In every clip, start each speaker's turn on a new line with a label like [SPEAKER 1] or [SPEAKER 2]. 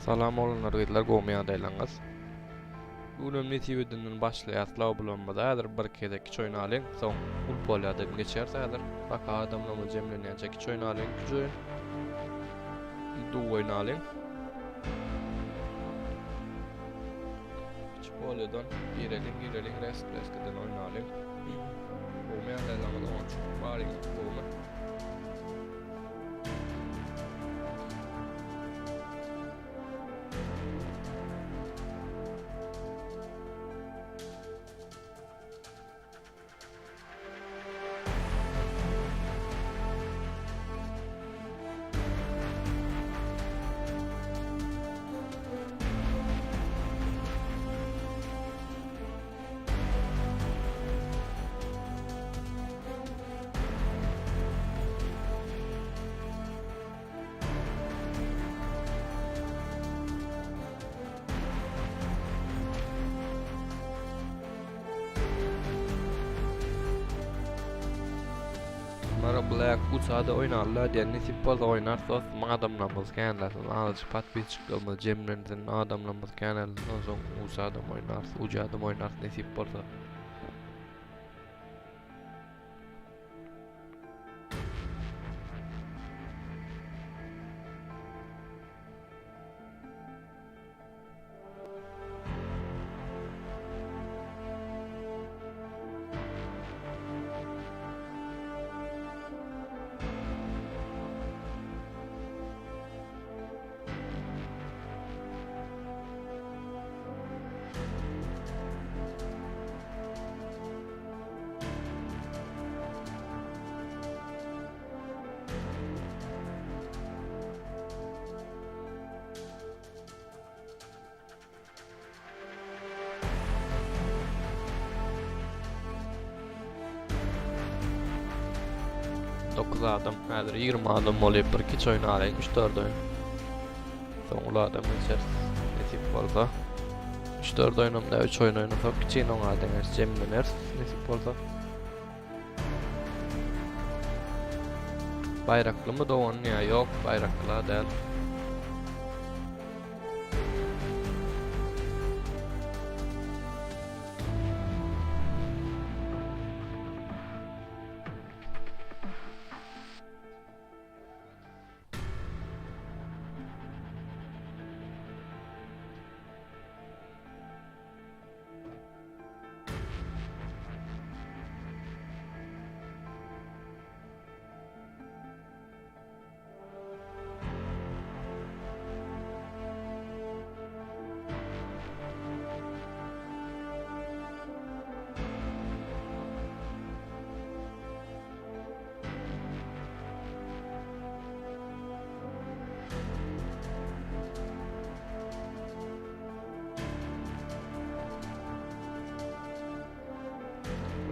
[SPEAKER 1] Salam oglanlar gyzlar gowmy ýagdaýlaryňyz? Bu günem nesip edenden başlaýas lawbulamyza häzir bir gezek kiç oýnalyň soň uly polýada geçeris häzir paka adamlarymyz jemlenýänçä kiç oýnalyň kiç oýun duw oýnalyň kiç polýadan gireliň gireliň resk reskeden oýnalyň gowmy ýagdaýlaryňyz oňat baryňyz gowmy? Mara Black uçada oýnarlar diýen nesip bolsa oýnar dostum adamlarymyz känlesin azajyk podpisçiklerimiz jemlensin adamlarymyz känelsin onsoň uçadam oýnarys ucadam oýnarys nesip bolsa. 9 adam, häzir 20 adam bolýar, bir kiç oýnalyň, 3-4 oýun. Soň uly adam geçeris, nesip bolsa. 3-4 oýnam da 3 oýun oýnasak, kiçin oňa deňeris, jemleneris, nesip bolsa. Baýraklymy dogan ýa ýok, baýrakly däl.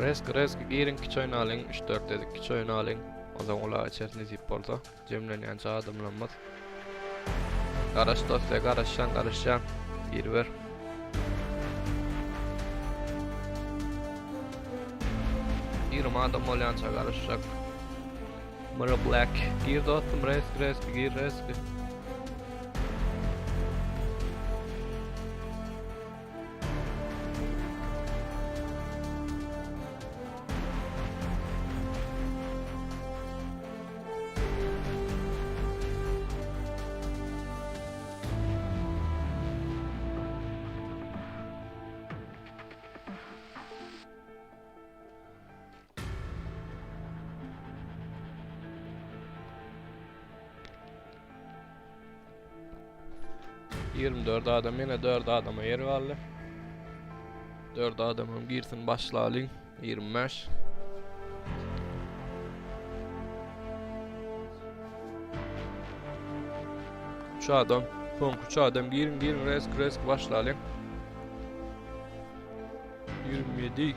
[SPEAKER 1] Resk resk giriň kiç oýnalyň 3-4 dedik kiç oýnalyň. Ondan ula içeris nesip bolsa. Jemlenýänçä adamlarymyz. Garaş dostya garaşýan garaşýan. Giriber. 20 adam bolýança garaşjak. Mara Black. Gir dostum resk resk gir resk. 24 adam ýene 4 adama ýer galdy. 4 adamam girsin başlalyň. 25. Üç adam. Soňky üç adam girin girin resk resk başlalyň. 27.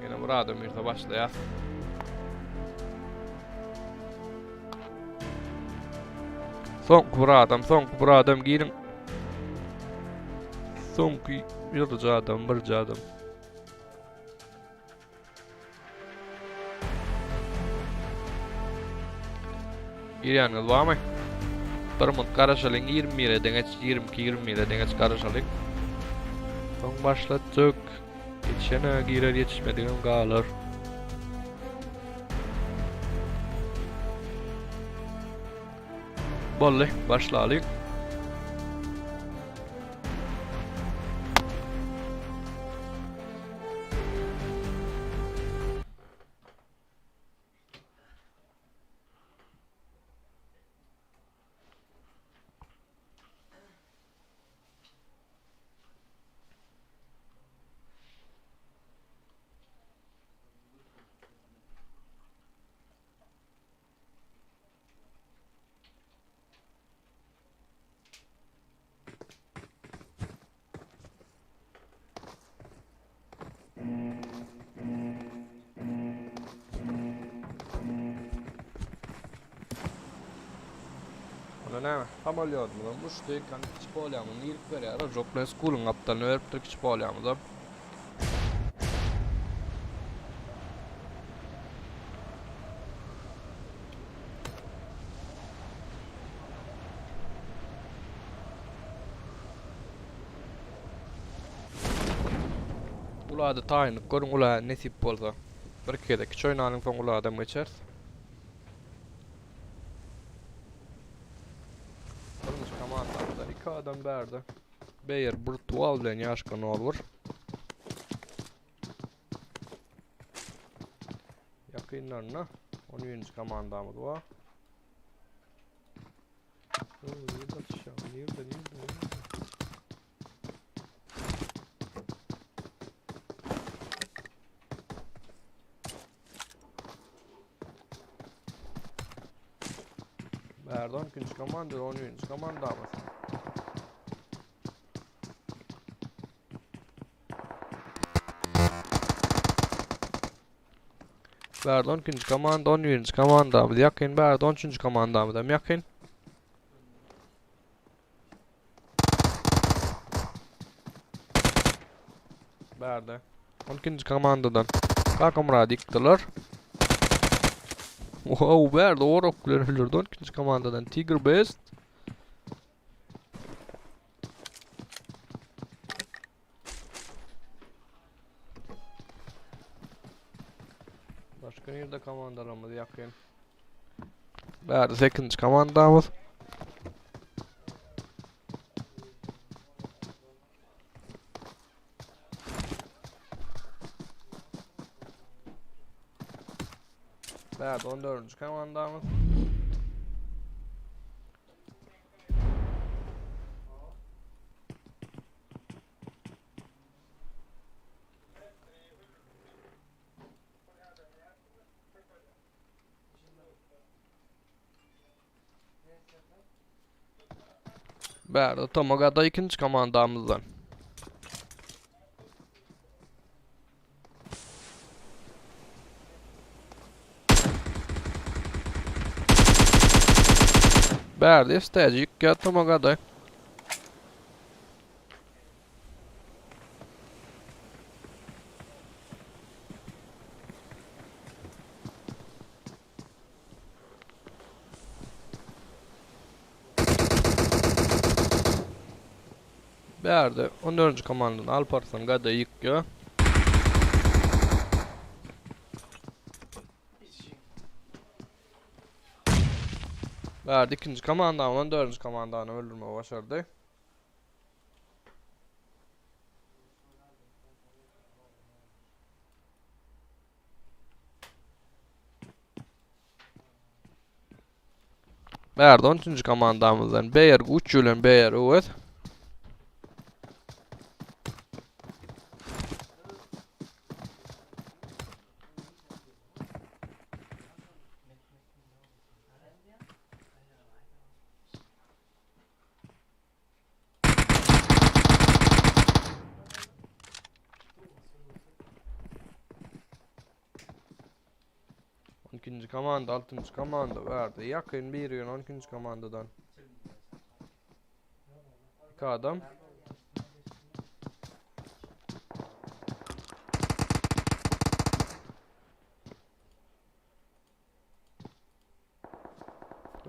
[SPEAKER 1] Ýene bir adam girse başlaýar. Soňky bir adam, soňky bir adam giriň. Soňky bir adam, bir adam. Girýäniňiz barmy? Bir minut garaşalyň 21-e deňeç 22 21-e deňeç garaşalyň. Soň başlatjak. Ýetişene girer ýetişmedigem galar. Boldy, başlalyň. Onda näme? Samolýodymyzam uçdy. Kan kiçi polýamyz girip berýär. Rojok bilen Skulyň gapdalyna beripdir kiçi polýamyzam. Ulada taýynlyk görüň ula nesip bolsa. Bir iki gezek kiçi oýnalyň soň uly adam geçeris. Birinji komandamyzdan iki adam bärde. Beýer Burtual bilen Ýaşka 01. Ýakynlarynda 11-nji komandamyz bar. Nirde atışýar? Nirde, nirde, nirde? Bärde 12-nji komanda, 11-nji komandamyz. Bärde 12-nji komanda, 11-nji komandamyz ýakyn, bärde 13-nji komandamyz hem ýakyn. Bärde 12-nji komandadan Kakamurady ýykdylar. Wow, bärde orak bilen öldürdi 12-nji komandadan Tiger Best. Başga nirde komandalarymyz ýakyn? Bärde 8-nji komandamyz. Bärde 14-nji komandamyz. Bärde Tomagada ikinji komandamyzdan. Bärde istäji ýykýar Tomagada. Bärde 14-nji komandany Alparslan gada ýykýar. Bärde ikinji komandany 14-nji komandany öldürmegi başardy. Bärde 13-nji komandamyzdan Beýer Gucci bilen Beýer Öwez. On ikinji komanda, altynjy komanda bärde. Ýakyn bir gün 12-nji komandadan. İki adam.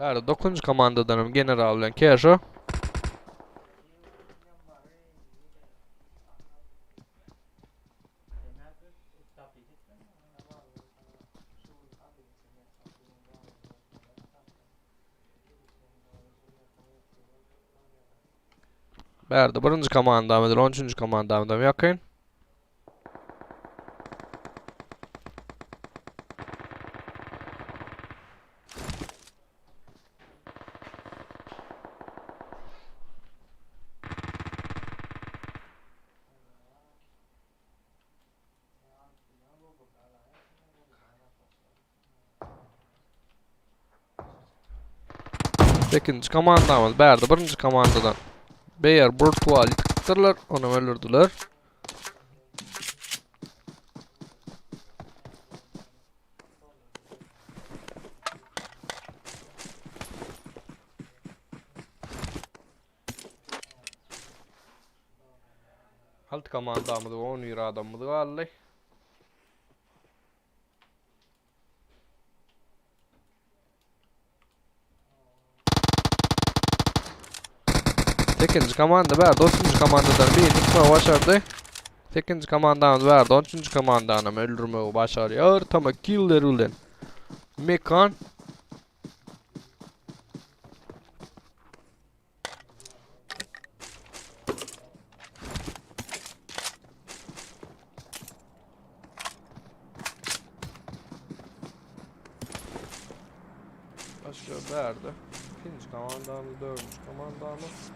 [SPEAKER 1] Bärde 9-njy komandadan hem General bilen Keşo. Bärde birinji komandamyz bilen 13-nji komandamyzam ýakyn. Sekizinji komandamyz bärde birinji komandadan Beýer Burtualy ýykypdyrlar, ony öldürdiler. Alt komandamyz 11 adamymyz galdy. Sekinji komanda bärde, otuzunjy komandadan birini tutmagy başardy. Sekinji komandamyz bärde, on üçünji komandany öldürmegi başarýar. Tama killer bilen. Mekan. Başka bärde. İkinci komandamız, dördüncü komandamız.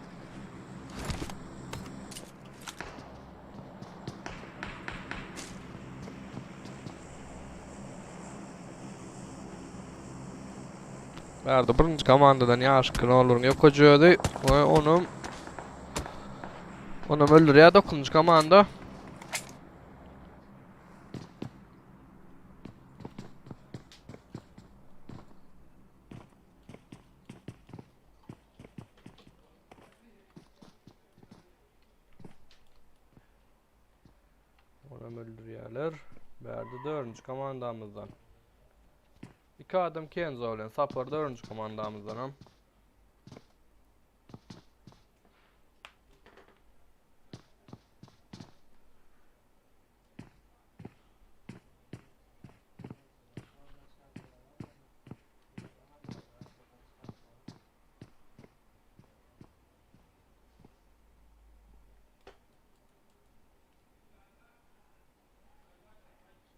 [SPEAKER 1] Bärde birinji komandadan ýaş klonlaryň ýokajydy we onam onam öldürýär 9-njy komanda. Onam öldürýärler. Bärde 4-nji komandamyzdan. Iki adam Kenzo bilen Sapar 4-nji komandamyzdanam.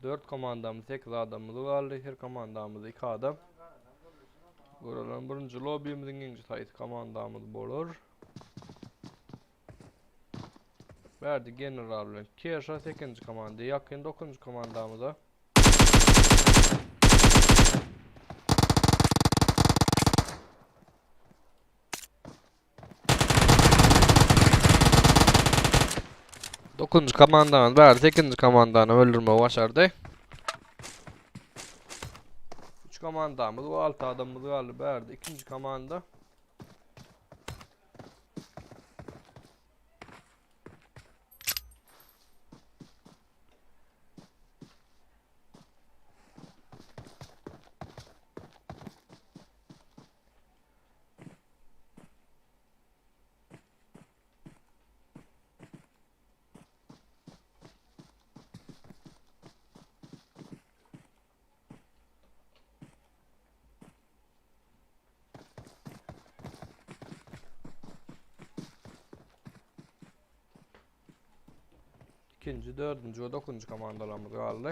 [SPEAKER 1] Dört komandamyz 8 adamymyz galdy. Her komandamyz 2 adam. Görelim birinji lobby'mizin ikinci sayısı komandamyz bolar. Verdi general bilen Keşa 8. komanda yakın 9. komandamyza. Dokuzunjy komandany bäri sekizinji komandany öldürmegi başardy. Üç komandamyz we alty adamymyz galdy bärde. Ikinji komanda. İkinci, dördüncü ve dokuzuncu komandalarımız galdy.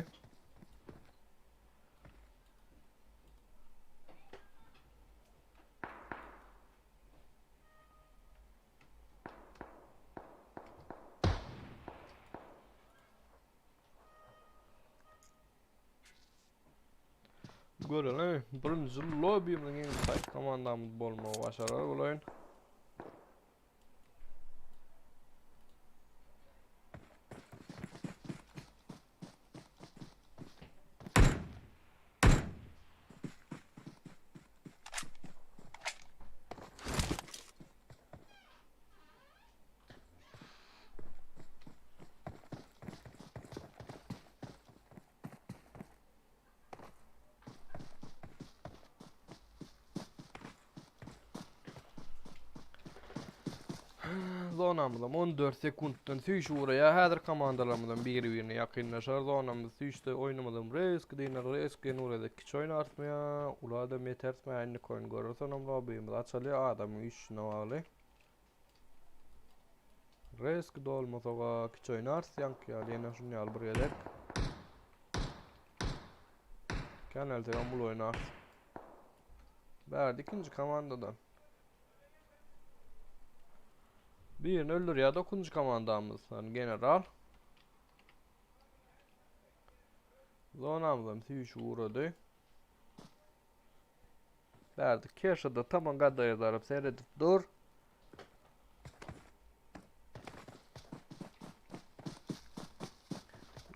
[SPEAKER 1] Görelim. Birinji lobby'miziň iň saýt komandamyz bolmagy başarar bulaýyn. Zonamyzam 14 sekuntdan süýşüp ugraýar. Häzir komandalarymyzam biri-birine ýakynlaşar. Zonamyz süýşse oýnumyzam reski dynar, reski ýene kiçi oýnarsmy ýa uly adam ýetersmi ýa indiki oýun göreris onam lobbymiz açylýar adamyň üýşüşine bagly. Reski dolmasaga kiçi oýnarys ýaňky ýaly ýene şuny ýaly bir gezek. Kän ölsegem uly oýnarys. Bärde ikinji komandadan. Birini öldürýär 9-njy komandamyz. Yani general. Zonamyzam süýşüp ugrady. Bärde Keşa-da tamam gadaýa daryp seredip dur.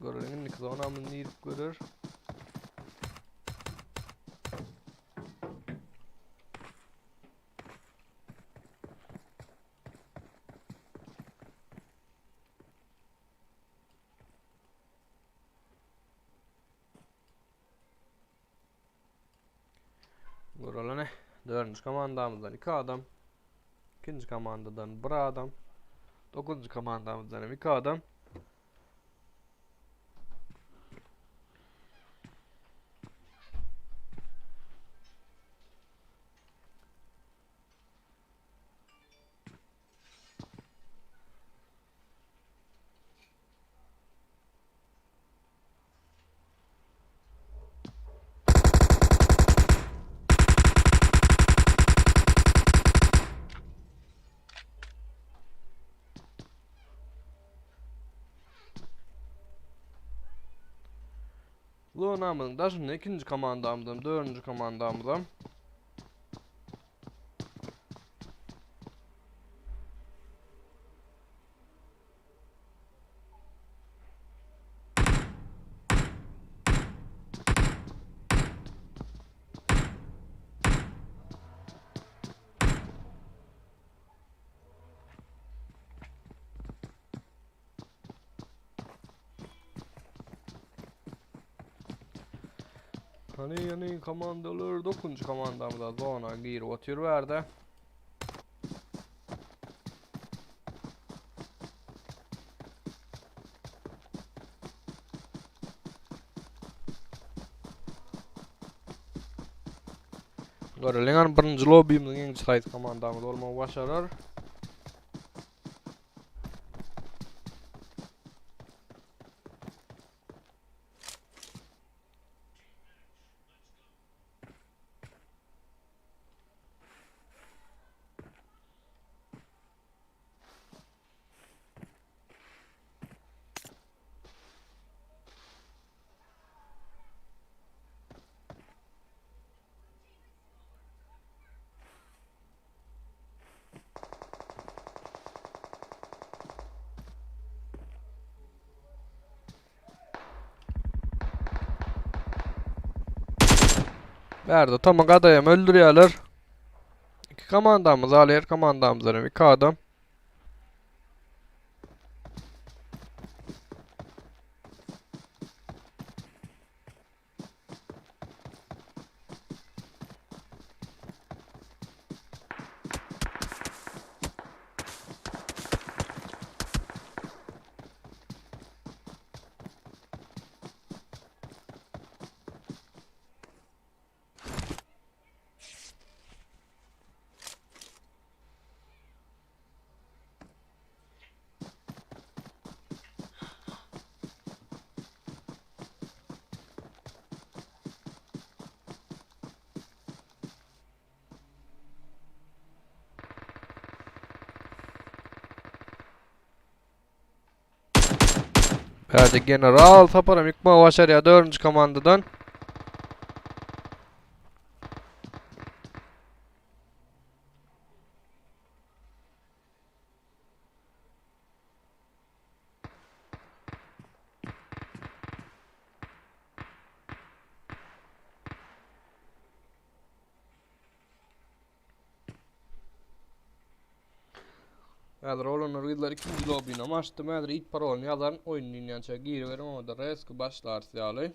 [SPEAKER 1] Görelim indiki zonamyz nirip görer. Görelene. Dördünji komandamyzdan iki adam. İkinci komandadan bir adam. Dokuzuncu komandamyzdan hem iki adam. Zonamyzyň daşynda ikinji komandamyzam, dördünji komandamyzam. Hani hani komandalar 9. komandamyza zona girip otyr bärde. Göreliň hani birinji lobby'myzyň ikinji haýsy komandamyz bolmagy başarar. Bärde Tomy gadaýam öldürýärler. Iki komandamyz alýar, komandamyzdan hem iki adam. Bärde general taparam ýykmagy başarýar dördünji komandadan. Häzir oglanlar gyzlar ikinji lobbyny açdym. Häzir ilk parolyny ýazaryn. Oýun dinýänçä giriberiň onda reski başlarys ýaly.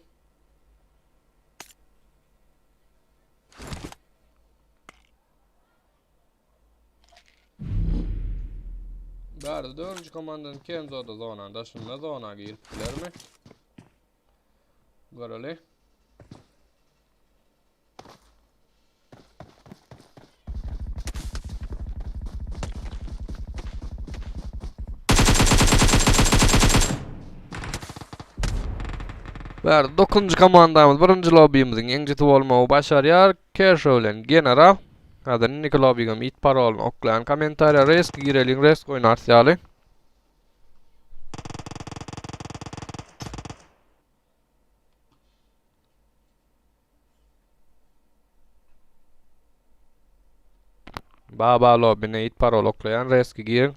[SPEAKER 1] Bärde dördünji komandanın Kenzo da zonanın daşynda zona girip bilermi? Göreli. Bärde dokuzunjy komandamyz birinji lobbymiziň ýeňjisi bolmagy başarýar. Keşo bilen General. Häzir indiki lobbygem it parolyny oklaýan kommentariýa resk gireliň resk oýnarys ýaly. Baba lobbine it parol oklaýan reski giriň.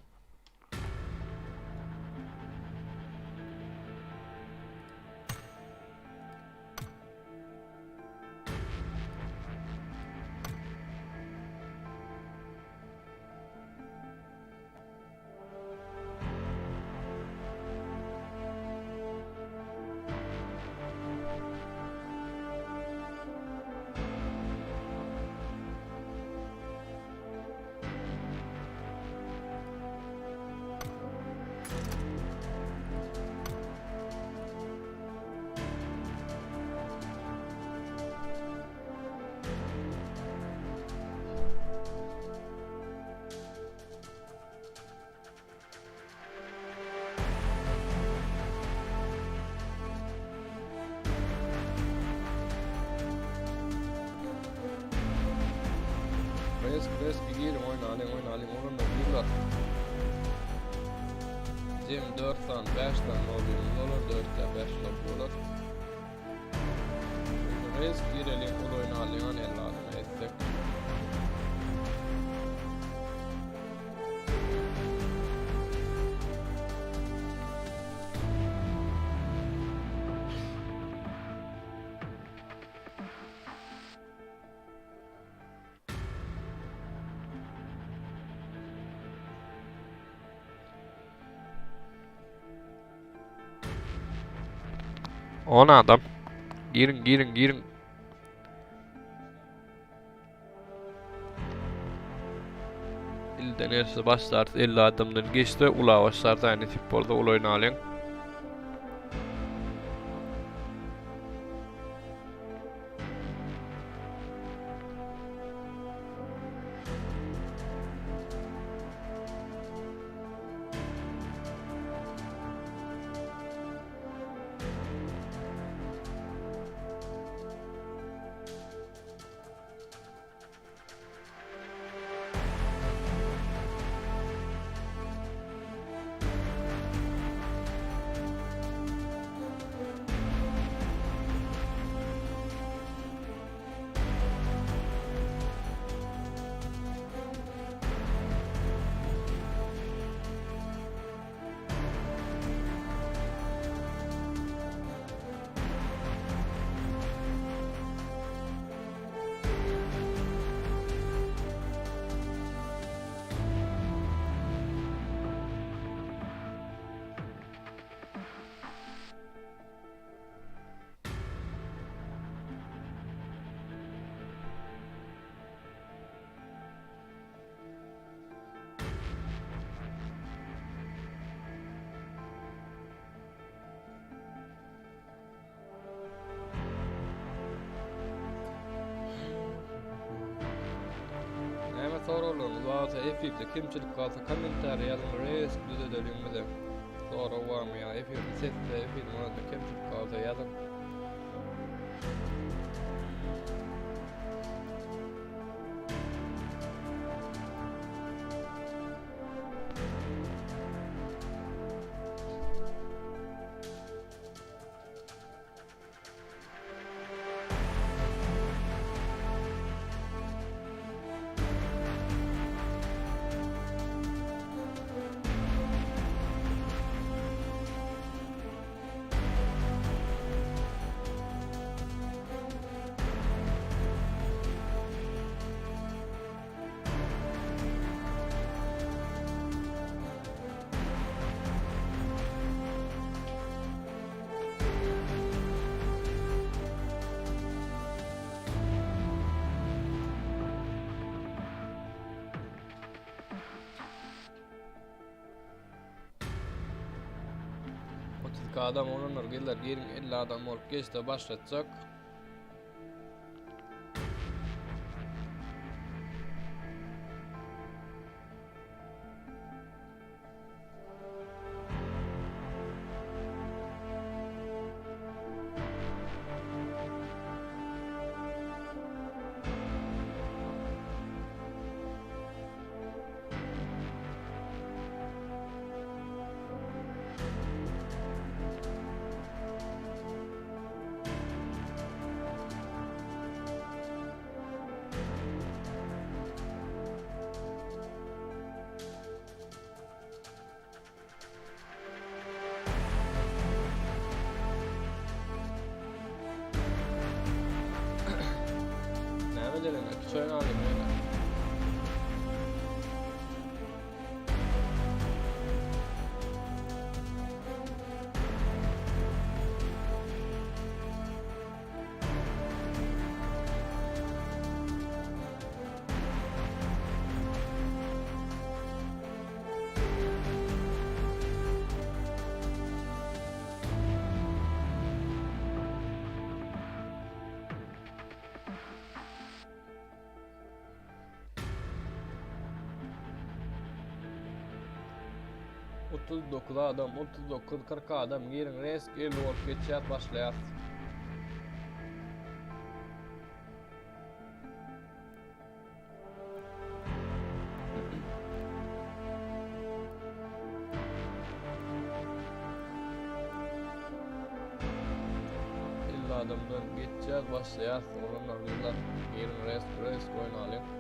[SPEAKER 1] Resk resk giriň oýnalyň oýnalyň oglanda girler. Jem 4 sany 5 sany lobbymiz bolar 4 ýa 5 lobby bolar. Resk gireliň ol oýnalyň an 50 adama etsek. On adam. Girin girin girin. Ilden erse başlarys 50 adamdan geçse ula başlarys aý nesip bolsa ul oýnalyň. Näme soraglaryňyz barsa efirde kemçilik galsa kommentariýa ýazyň resk düzedeliň bize. Sorag barmy ýa efirde sesde efiriň özünde kemçilik galsa ýazyň. 32 adam oglanlar gyzlar giriň 50 adam bolup geçse başlatjak. Näme edelim? Kiçi oýun alayım ýöne. 39 adam, 39, 40 adam giriň resk 50 bolup geçýär, başlaýar. 50 adamdan geçýär, başlaýar. Oglanlar, gyzlar, giriň resk, resk oýnalyň.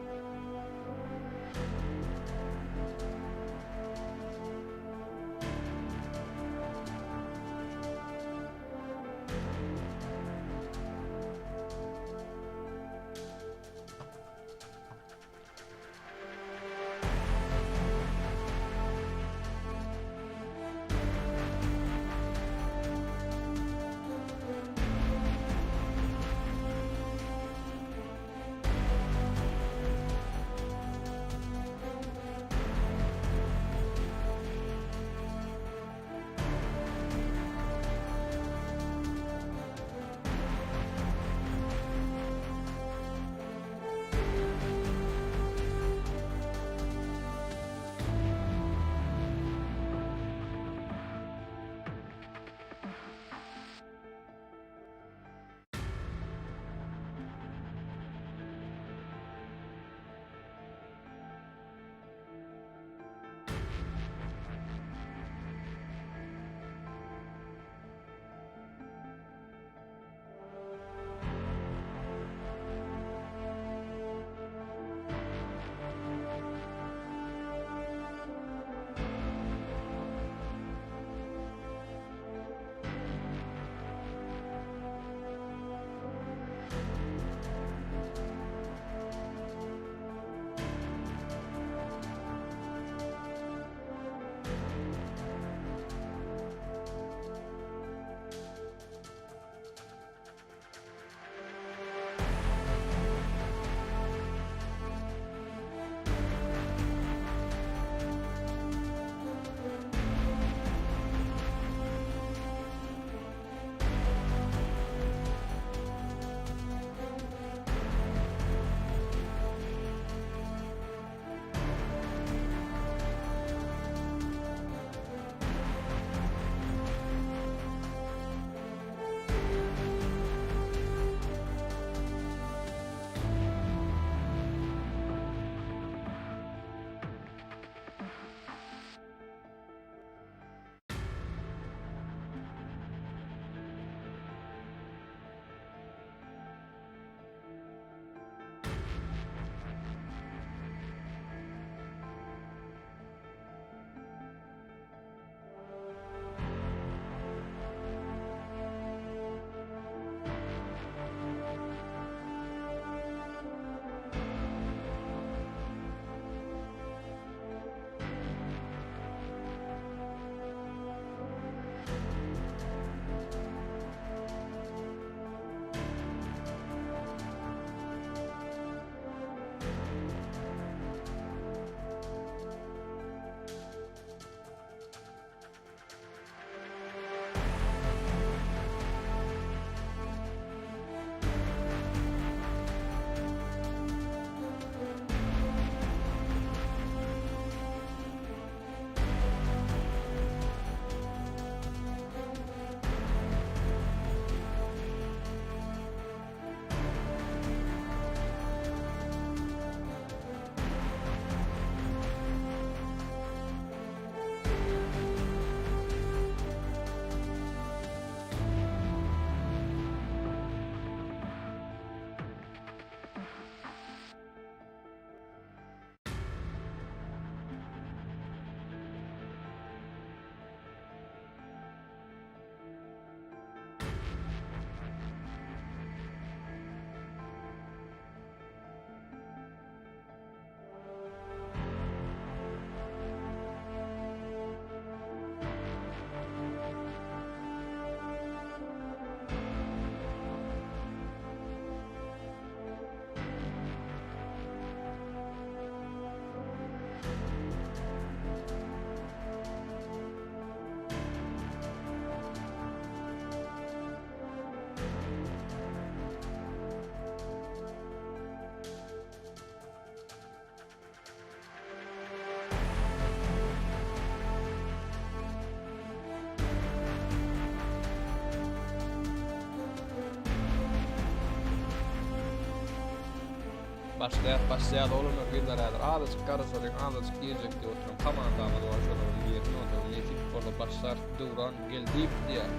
[SPEAKER 1] Başlaýas başlaýas oglanlar gyzlar häzir azajyk garaşalyň azajyk girjek diýip oturan komandamyz bar şolaryň birini oturyp nesip bolsa başlar Döwran Geldiýew diýýär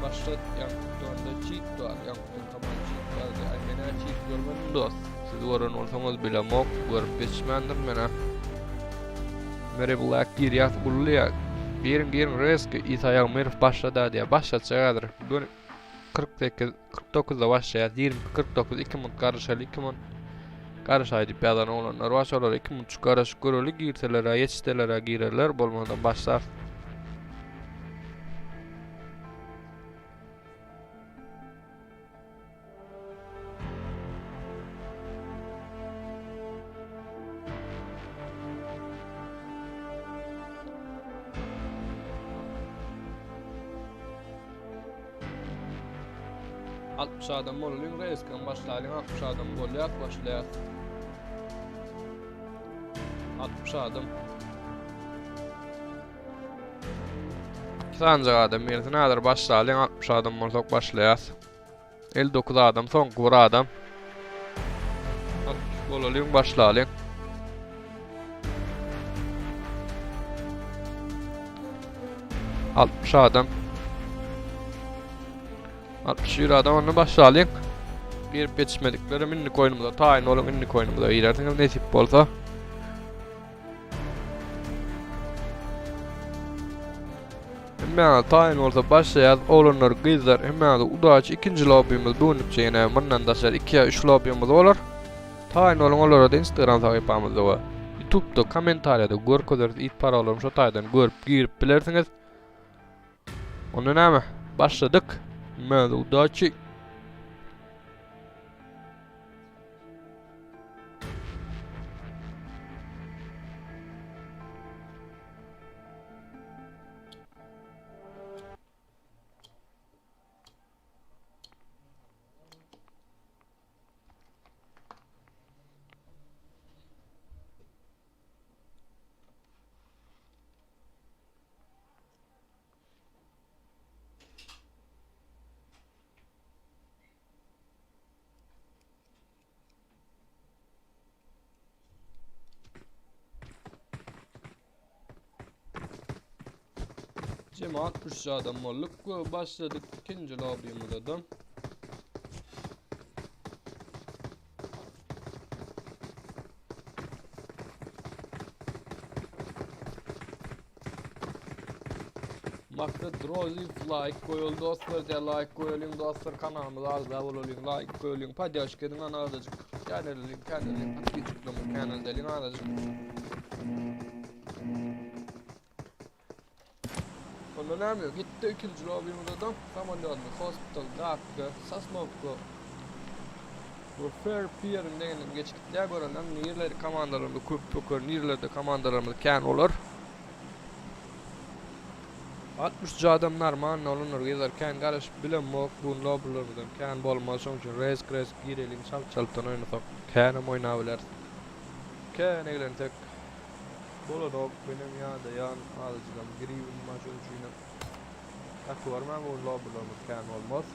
[SPEAKER 1] başlat ýaňky donda çit bar ýaňky don komanda çit bar diýýär aý menä çit görmedim dost siz gören bolsaňyz bilemok görüp ýetişmändirin menä Mary Black girýäs uly giriň giriň reski Isa Ýagmyrow başlada diýýär başlatjak häzir göni 48 49-da başlaýar. 22 49 2 minut garaşaly 2 minut. Garaşaý diýip ýazan oglanlar bar. Şolara 2 minut garaşyp göreli girseler-ä ýetişseler-ä girerler, bolmasa başlar. 60 adam bolalyň reýskan başlalyň 60 adam bolýas başlaýas 60 adam Sanjak adam gelsin häzir başlalyň 60 adam bolsak başlaýas 59 adam soňky bir adam 60 bolalyň başlalyň 60 adam. 61 adam onda başlalyň. Girip ýetişmediklerim indiki oýnumyza taýyn boluň, indiki oýnumyza girersiňiz nesip bolsa. Hemmäňiz taýyn bolsa başlaýas oglanlar gyzlar hemmäňize udaçi ikinji lobbymiz bu günlükçe ýene mundan daşary 2 ýa 3 lobbymiz bolar. Taýyn boluň olara-da Instagram sahypamyzda we Youtube-da kommentariýada görkezeris it parolaryny şo taýdan görüp girip bilersiňiz. Onda näme? Başladyk. Hemmäňize udaçi. Jemi 63 adam bolduk we başladyk ikinji lobby'myza da. Maksat Roziw like goýaly dostlar diýä like goýalyň dostlar kanalymyza agza bolalyň like goýalyň podýaşka ediň ana azajyk käneleliň käneleliň podpisçiklerimizi käneldeliň azajyk Onda näme gitdi ikinji lobby'myzda da samolýotny hospital gapka sosnowka Bu Fair Pieriň deňinden geçip gitýär görenler nirelerde komandalarymyz köp böker nirelerde komandalarymyz kän bolar. 63 adam normalny olanlar gyzlar kän garaşyp bilemok bu gün lobbylarymyzam kän bolmaz şoň üçin resk resk gireliň çalt çaltdan oýnasak känem oýnabileris. Kän eglensek bolanok menem ýadaýan azajygam gribim bar şoň üçinem gaty görmäň bu gün lobbylarymyz kän bolmaz.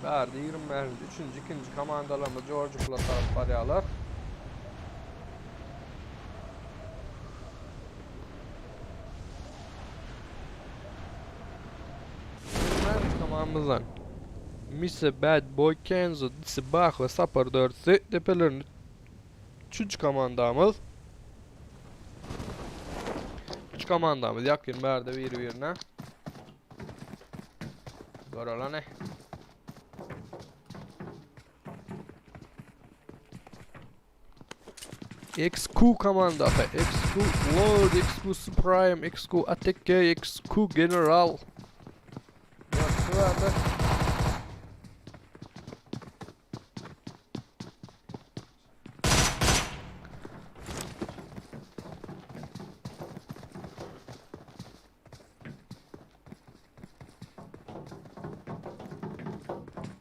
[SPEAKER 1] Bärde 25-nji, üçünji, ikinji komandalarymyz Jorji Pula tarap barýarlar. Ýigrimäşinji komandamyzdan Mise Bad Boy Kenzo Disi Bah we Sapar dörtüsi depelerinde üçünji komandamyz. Üç komandamyz ýakyn bärde biri-birine. Görelene. XQ komandasy, XQ Lord, XQ Supreme, XQ ATK, XQ General. Dörtüsi bardy.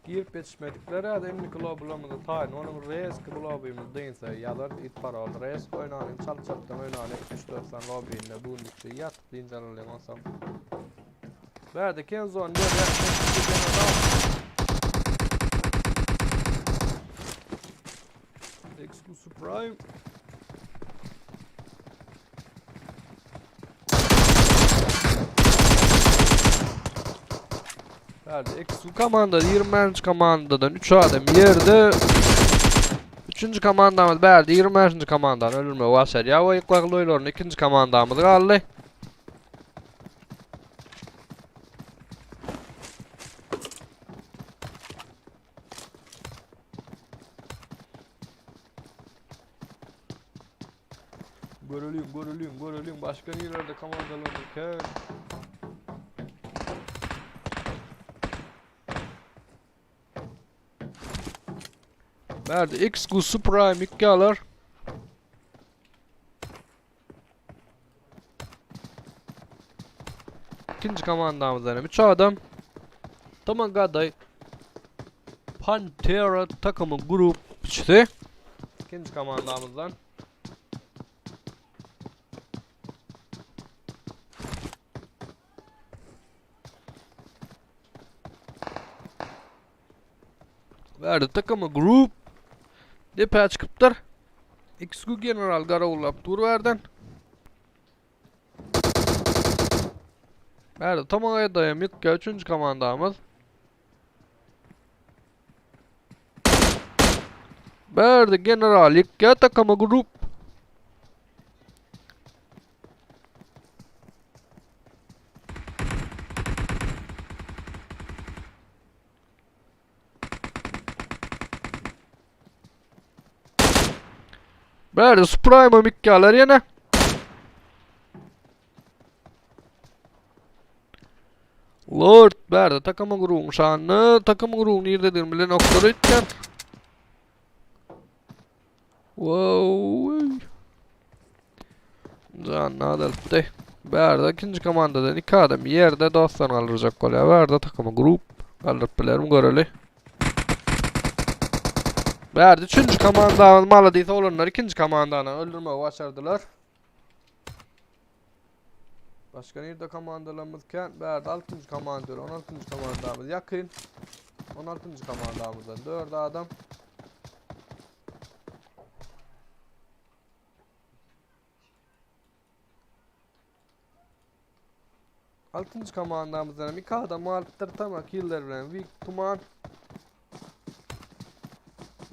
[SPEAKER 1] Girip ýetişmedikler ýa-da indiki lobbylarymyzda taýyn boluň reski bu lobbymyz dynsa ýazarys it parol resk oýnalyň çalt çaltdan oýnalyň 3-4 sany lobbyinde bu günlükçe ýatyp dynç alalyň onsoň Bärde Kenzony görýäs. Prime. Bärde XU komanda 25 komandadan 3 adam ýerde. 3-nji komandamyz bärde 25-nji komandany öldürmegi başarýar we ýykgagly oýlarynda ikinji komandamyz galdy. Göreliň, göreliň, göreliň. Başga nirelerde komandalar kän. Bärde X Prime 2 alar. Ikinji komandamyzdan hem 3 adam. Tamam Gaday. Pantera takımı grup üçüsi. İkinci komandamyzdan. Bärde takımı grup depä çykypdyr. XQ general garawullap dur bärden. Bärde Tomaga daýam ýykýar üçünji komandamyz. Bärde general ýykýar takamy grup. Bärde Supreme mikkalar ýene. Lord bärde takama guruň şanyny, takama guruň nirededigini bilen oklar öýtýän. Wow. Janyny azaltdy. Bärde ikinji komandadan iki adam ýerde dostlaryny galdyrjak bolýar. Bärde takamy grup galdyryp bilermi göreli. Bärde üçünji komandamyz maladis oglanlar ikinji komandany öldürmegi başardylar. Başga nirde komandalarymyz kän? Bärde 6-njy komanda, 16-njy komandamyz ýakyn. 16-njy komandamyzdan 4 adam. Altynjy komandamyzdan hem iki adam galypdyr. Tamam killer bilen Wik Tuman.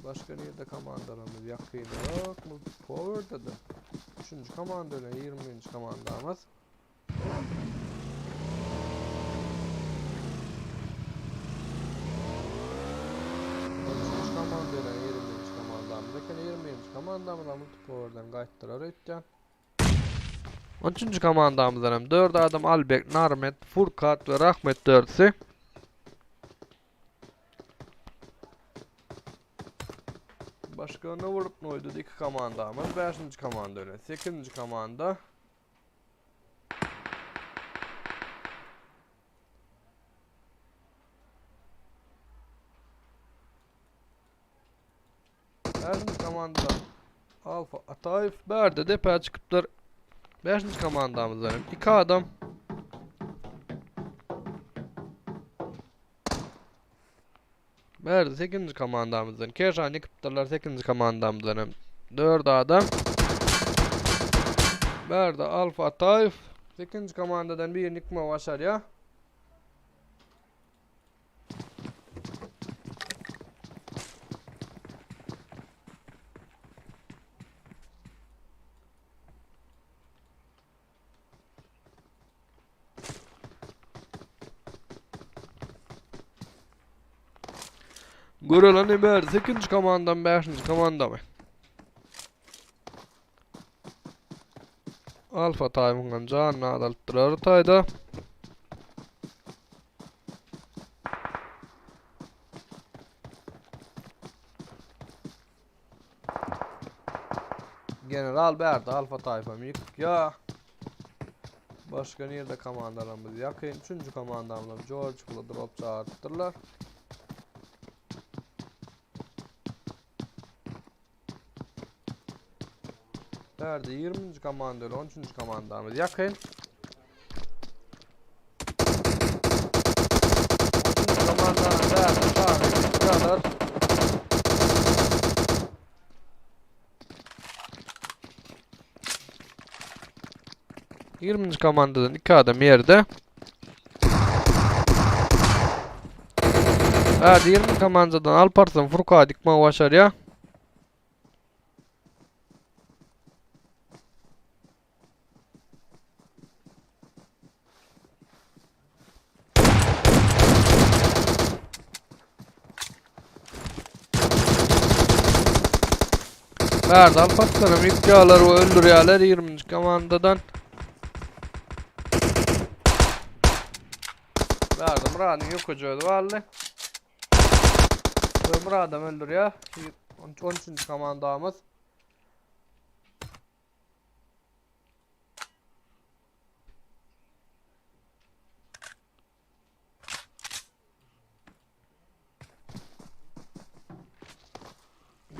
[SPEAKER 1] Başga nirde komandalarymyz ýakyn ýok. Multipower'da da. Üçünji komanda bilen 20-nji komandamyz. Üçünji komanda bilen 20-nji komandamyz eken. 20-nji komandamyz Multipower'dan gaýtdylar öýtýän. 13-nji komandamyzdan hem 4 adam Albek, Narmet, Furkat we Rahmet dördüsi. Başga ne bolup noýdy iki komandamyz 5-nji komanda bilen 8-nji komanda. Beşinji komanda Alfa Ataýew bärde depä çykypdyr. Beşinji komandamyzdan hem iki adam. Bärde sekizinji komandamyzdan Keşan ýykypdyrlar. Sekizinji komandamyzdan hem dört adam. Bärde Alfa Ataýew sekizinji komandadan birini ýykmagy başarýar. Görelen emer 8. komandan 5. komandamy? Alfa taýmyňdan janyny azaltdylar taýda. General bärde Alfa taýfa ýykýa. Başga nirde komandalarymyz ýakyn. Üçünji komandamyzam George Pula drop çagyrypdyrlar. Bärde 20-nji komanda ile 13-nji komandamyz ýakyn. 13-nji komandanyň bärde çagyryp ýykýarlar. 20-nji komandadan 2 adam ýerde. Hadi 20 komandadan Alparslan Furka dikmegi başarýar. Bärde Alparslanam ýykýarlar we öldürýärler 20-nji komandadan. Bärde Myradyň ýokaja özi galdy. We Myradam öldürýär. 13-nji komandamyz.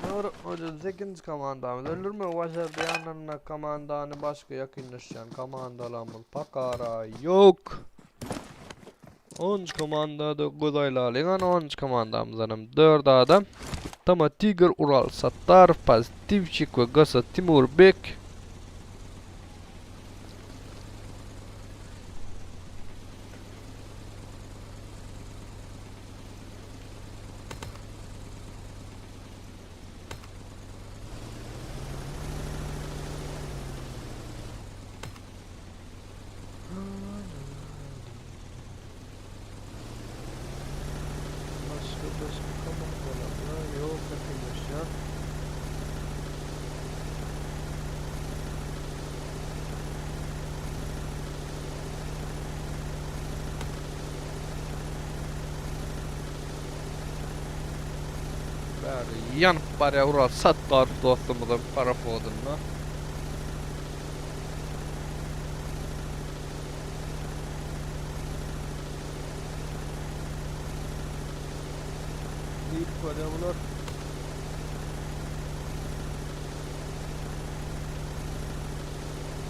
[SPEAKER 1] Doğru, hocam 8. komandamyz öldürme başardy yanlarına komandany başga yakınlaşan komandalarymyz pakara yok. 10. komandada göz aýlalyň ana 10. komandamyzdanam 4 adam. Tama Tiger, Ural Sattar, Pozitivçik we Gasa Timurbek. Başga başga komandalarda ýok ýakynlaşýar. Bäri ýanyp barýar Ural Satdarow dostumyzyň parahodynda. Girip barýar bular.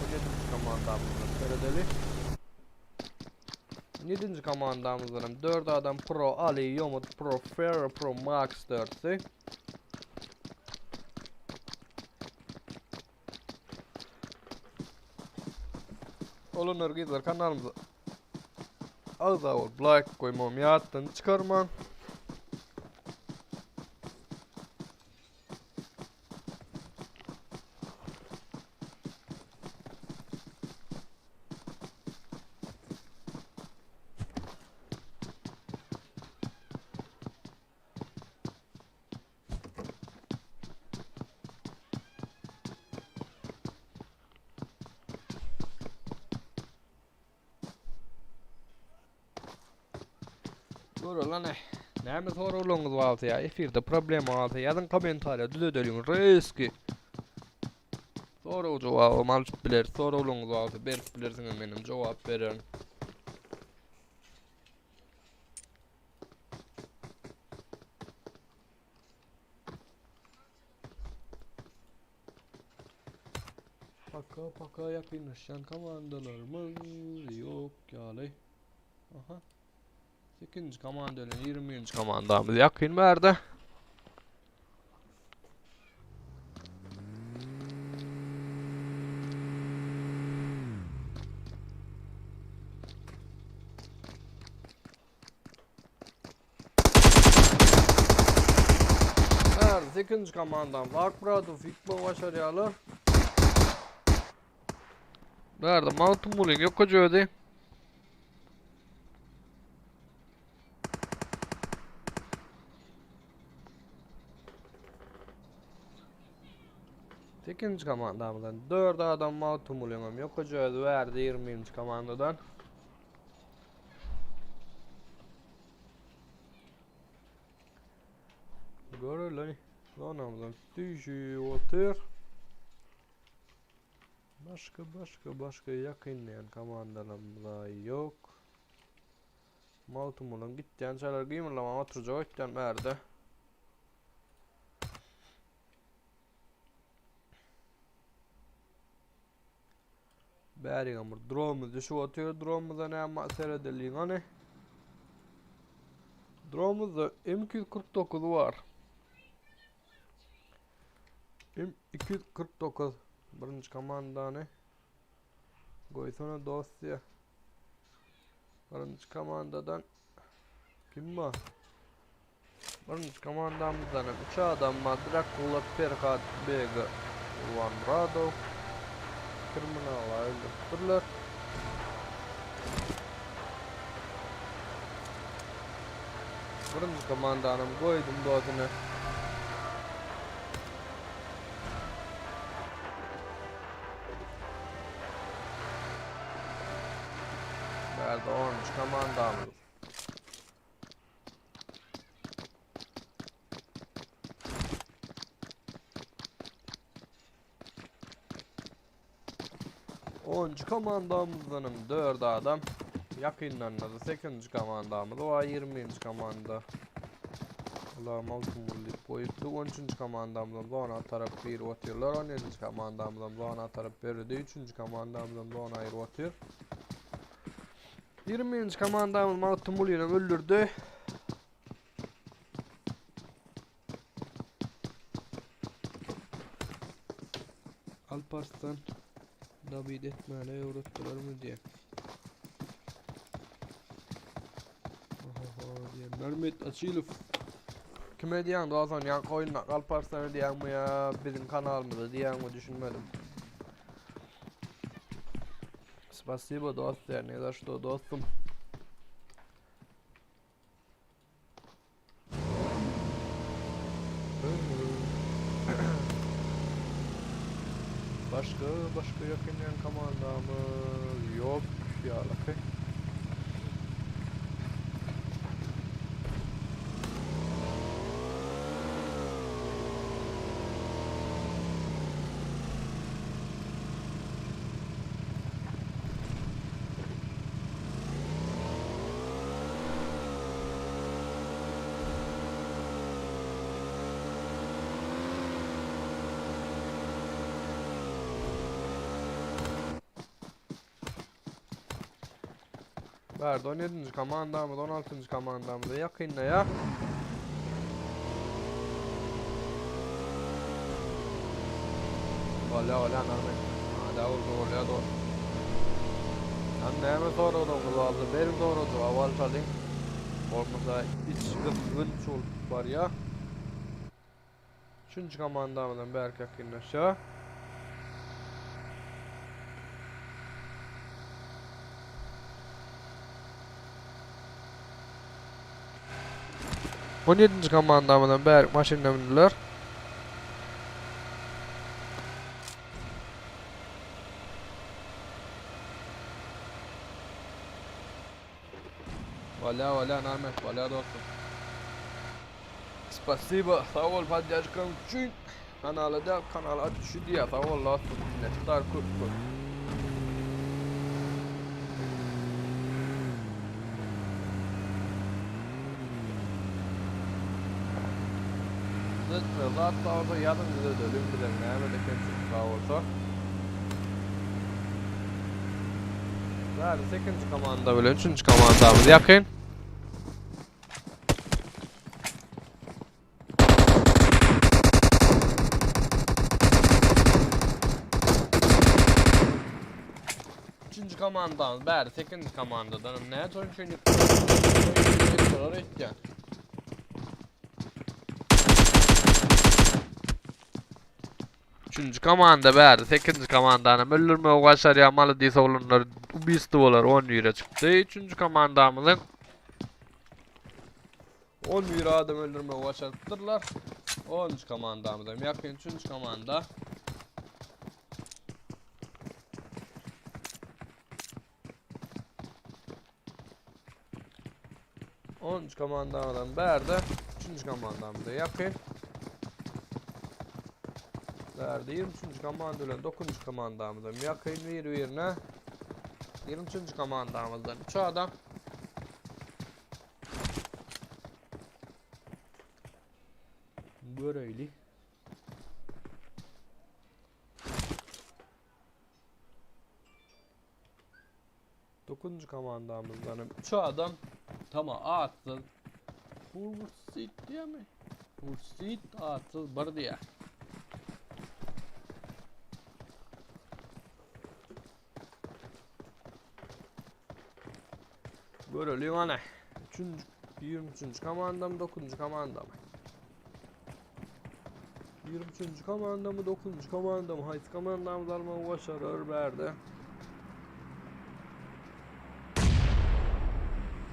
[SPEAKER 1] On ýedinji komandamyzdan seredeli. On ýedinji komandamyzdan hem 4 adam Pro Ali, Ýomut Pro, Ferro Pro Max dörtsi. Olanlar gyzlar kanalymyza agza bolup like goýmagym ýatdan çykarmaň. Görel hany. Näme soraglaryňyz barsa ýa efirde problema bolsa ýazyň kommentariýa düzedeliň reski. Sorag jogabym alyp bileris. Soraglaryňyz bolsa berip bilersiňiz menem jogap bererin. Paka paka ýakynlaşýan komandalarymyz ýok ýaly. Aha. 8-nji komanda bilen 21-nji komandamyz ýakyn bärde. Her 8. komandan Akmuradow ýykma başarýarlar. Nerede Magtymgulyň ýokaja özi. Sekizinji komandamyzdan 4 adam Magtymgulyň hem ýokaja özi bärde 20-nji komandadan. Göreli. Zonamyzdan düşüp otyr. Başga başga başga ýakyn diýen komandalarymyza ýok. Magtymgulyň gitýän çalar gymyldama oturjak öýtýän bärde. Bärigem bir dromuz düşüp otyr. Dromuzda näme seredeliň hany. Dromuzda M249 bar. M249 birinji komandany. Goýsana dost diýýär. Birinji komandadan kim bar? Birinji komandamyzdan hem 3 adam bar. Drakula, Perhat, BG, Urban Muradow. Kriminala öldüripdirler. Birinji komandanam goýdum dosyny. Bärde 10 komandamyz. Onuncu komandamyzdanam 4 adam. Ýakyndan da 8-nji komandamyz bar, 20-nji komanda. Ular Magtymguly diýip goýupdy. 13-nji komandamyzam zona tarap girip otyrlar. 17-nji komandamyzam zona tarap berdi. 3-nji komandamyzam zona girip otyr. 20-nji komandamyz Magtymgulyny öldürdi. Alparslan David etmäne öwretdilermi diýe. Ohoho diýe. Mermet Açylow. Kime diýýäň dost ýaňky oýunda Alparslan diýýäňmi ýa biziň kanalymyza diýýäňmi düşünmedim. Spasibo dost diýýär. Ne za что dostum. Başga başga ýakynýan komandamyz ýok ýalyky. Bärde 17-nji komandamyz, 16-njy komandamyza ýakynda ýa. Bolýa bolýa Narmet. Ada bolsa bolýa dost. Ýa näme soraglaryňyz barsa beriň sorag jogap alyşalyň. Bolmasa iç gysgynç bolup barýa. Üçünji komandamyzam bärki ýakynlaşýar. On ýedinji komandamyzam bärik maşynyna mündiler. Bolýa bolýa Narmet bolýa dostum. Spasibo sag bol podderžkaň üçin. Kanala däl kanala at düşi diýýär sag bol dostum minnetdar köp köp. Düzetme zat bolsa ýazyň düzedeliň biziň nämede kemçilik bar bolsa. Bäri sekinji komanda bilen üçünji komandamyz ýakyn. Üçünji komandamyz bäri sekinji komandadan näçe oýun üçin ýykdylar öýtýän. Üçünji komanda bäri sekinji komandany öldürmegi başarýar Maladies oglanlar ubiystwolar 11-e çykdy. Üçünji komandamyzyň 11 adam öldürmegi başarypdyrlar. 10-njy komandamyzam ýakyn üçünji komanda. Onuncu komandamyzam bärde. Üçünji komandamyza ýakyn. Bärde 23. komanda bilen 9. komandamyzam ýakyn bir-birine. 23. komandamyzdan 3 adam. Göreýli. Dokuzunjy komandamyzdan hem 3 adam tama atsyz Hursit diýemi? Hursit atsyz bir diýä. Göreliň ana. Üçünji, 23-nji komandamy, 9-njy komandamy? 23-nji komandamy, 9-njy komandamy? Haýsy komandamyz almagy başarar bärde?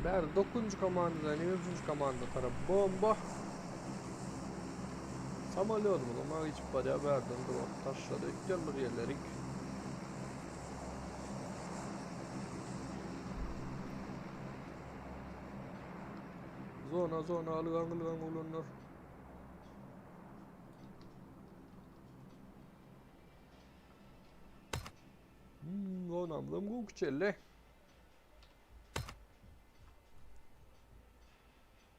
[SPEAKER 1] Bärde 9-njy komandadan 23-nji komanda tarap bomba. Samolyodymyz oňa geçip barýar bärden drop taşlady. Ötden bir ýerlerik. Zona zona algan algan oglanlar. Hmm, zonamyzam gowy kiçeldi.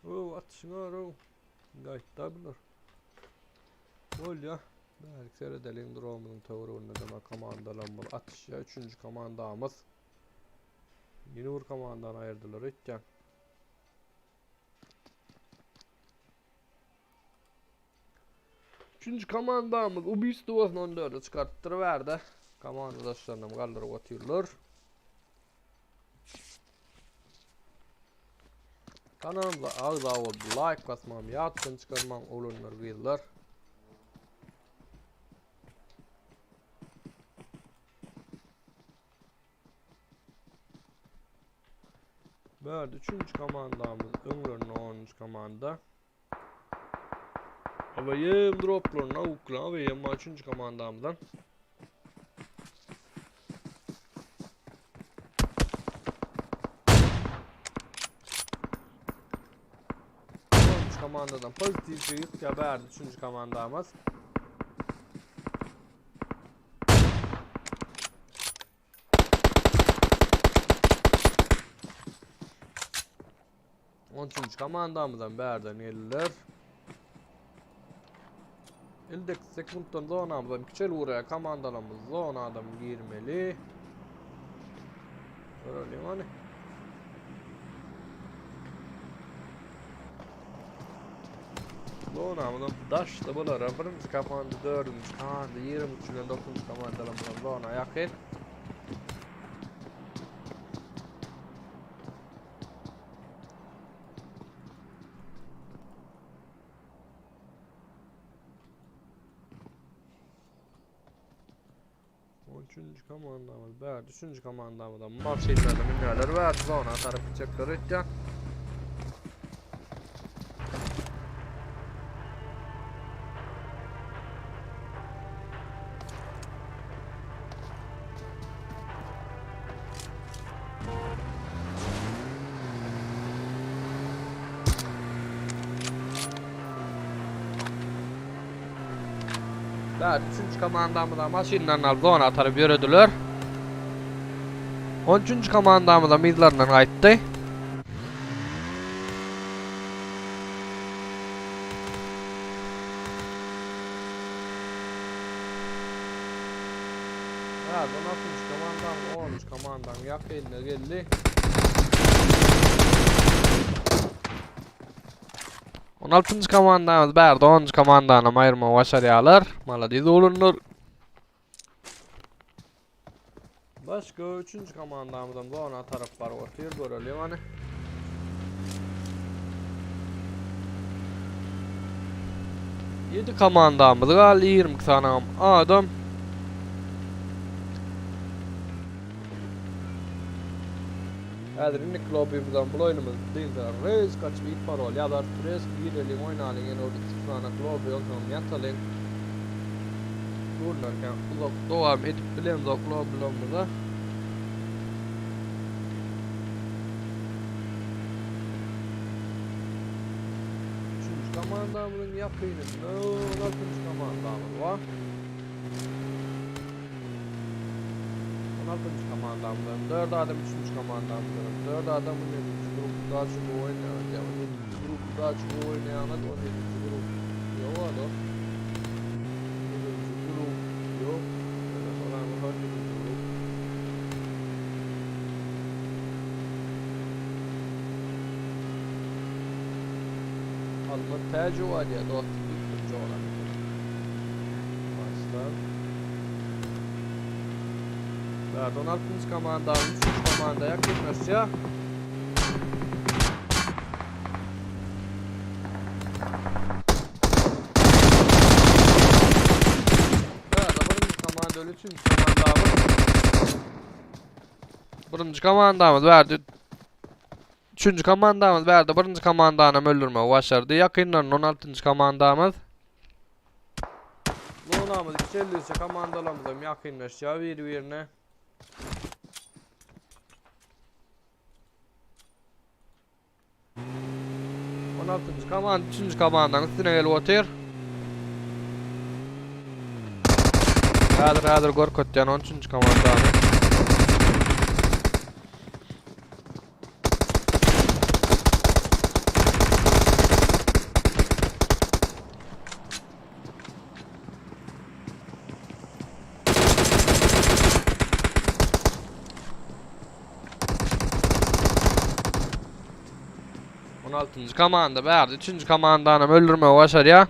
[SPEAKER 1] O atyşyň ara. Gaýtda bular. Bolýa. Bärik seredeliň dromynyň töwereginde deme komandalarymyz atyşýar. Üçünji komandamyz. Ýene bir komandany aýyrdylar öýtýän. Üçünji komandamyz ubiystwosyny 14-e çykarypdyr bärde. Komandadaşlaryny galdyryp otyrlar. Kanalymyza agza bolup like basmamy ýatdan çykarmaň oglanlar gyzlar. Bärde üçünji komandamyz öňlerinde 10 komanda. AVM droplaryna ukla AVM üçünji komandamyzdan. Üçünji komandadan pozitif çykyp ya bärde üçünji komandamyz. On üçünji komandamyzdan bärden geldiler. Ildek sekuntdan zonamyzdan kiçel urýar komandalarymyz zona adam girmeli. Görelim hany. Zonamyzam daşda bulara birinji komanda, dördünji komanda, 23 bilen 9-njy komandalarymyzam zona ýakyn. On üçünji komandamyz bärde, üçünji komandamyzam maşynlarda münýärler bärde zona tarap gitjekler öýtýän. Bäri üçünji komandamyza maşyndan alyp zona tarap ýörediler. On üçünji komandamyzam yzlaryndan gaýtdy. Bäri on altynjy komandamyz onunjy komandanyň ýakynyna geldi. 16-njy komandamyz bärde 10-njy komandanam aýyrmagy başarýarlar. Maladiz oglanlar. Başga 3-nji komandamyzam zona tarap baryp otyr, göreliň hany. Ýedi komandamyz galdy, 22 sanam adam. Häzir indiki lobimizden bul oýnumyz dynsa resk açyp it parol ýazarys resk gireliň oýnalyň ýene bir iki sanak lobi onsoňam ýatalyň. Gurnarken uzak dowam edip bilemzok lobilerimize. Üçünji komandamyzyň ýakynynda on altynjy komandamyz bar. 16-njy komandamyzdan 4 adam, 3-nji komandamyzdan 4 adam, 17-nji grup daha çok oýnaýar. Ýa 17-nji grup daha çok oýnaýanlar 17-nji grup ýok ada. 17-nji grup ýok. Ýöne soran 17-nji grup. Alma täji bar diýýär dostum, ilkinji bolan. Başla. Bärde 16-njy komandanyň 3-nji komanda ýakynlaşýar. Üçünji komandamyz. Birinji komandamyz bärde. Üçünji komandamyz bärde birinji komandany öldürmegi başardy. Ýakyndan 16-njy komandamyz. Zonamyz kiçeldikçe komandalarymyz hem ýakynlaşýar bir-birine. 16-njy komanda 3-nji komandanyň üstüne gelip otyr. Häzir häzir görkezýän 13-nji komandany. 16-njy komanda bärde 3-nji komandanam öldürmegi başarýar.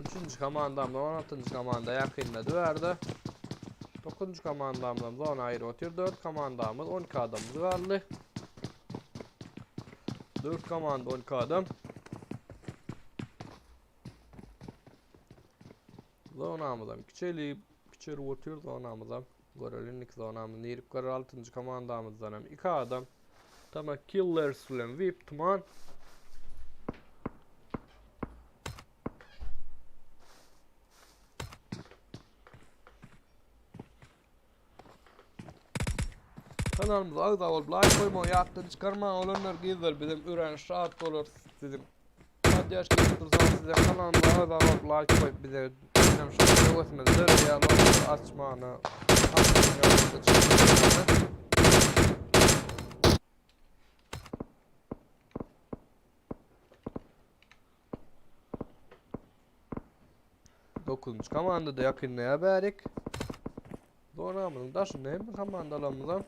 [SPEAKER 1] Üçünji komandamdan 16-njy komanda ýakynda düärde. 9-njy komandamdan zona aýry otyr. 4 komandamyz 12 adamymyz galdy. 4 komanda 12 adam. Zonamyzam kiçelip, kiçelip otyr zonamyzam. Göreli indiki zonamyz nirip görer 6-njy komandamyzdan hem 2 adam. Tama Killers bilen VIP Tuman. Kanalymyza agza bolup laýk goýmagy ýatdan çykarmaň olanlar gyzlar bizem örän şat bolarys siziň poddeşka edip dursaňyz size kanalymyza agza bolup laýk goýup bize bizem şu höwesimiz döreýär lobby açmana Dokuzunjy komandada ýakynlaýar bärik. Zonamyzyň daşynda hemme komandalarymyzam.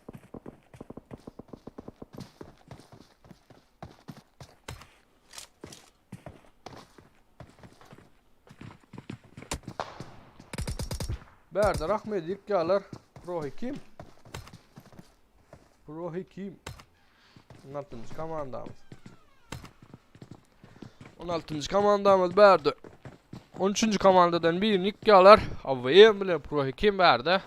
[SPEAKER 1] Bärde Rahmet ýykýarlar. Pro Hekim. Pro Hekim. 16-njy komandamyz. 16-njy komandamyz bärde. 13-nji komandadan birini ýykýarlar. AVM bilen Pro Hekim bärde.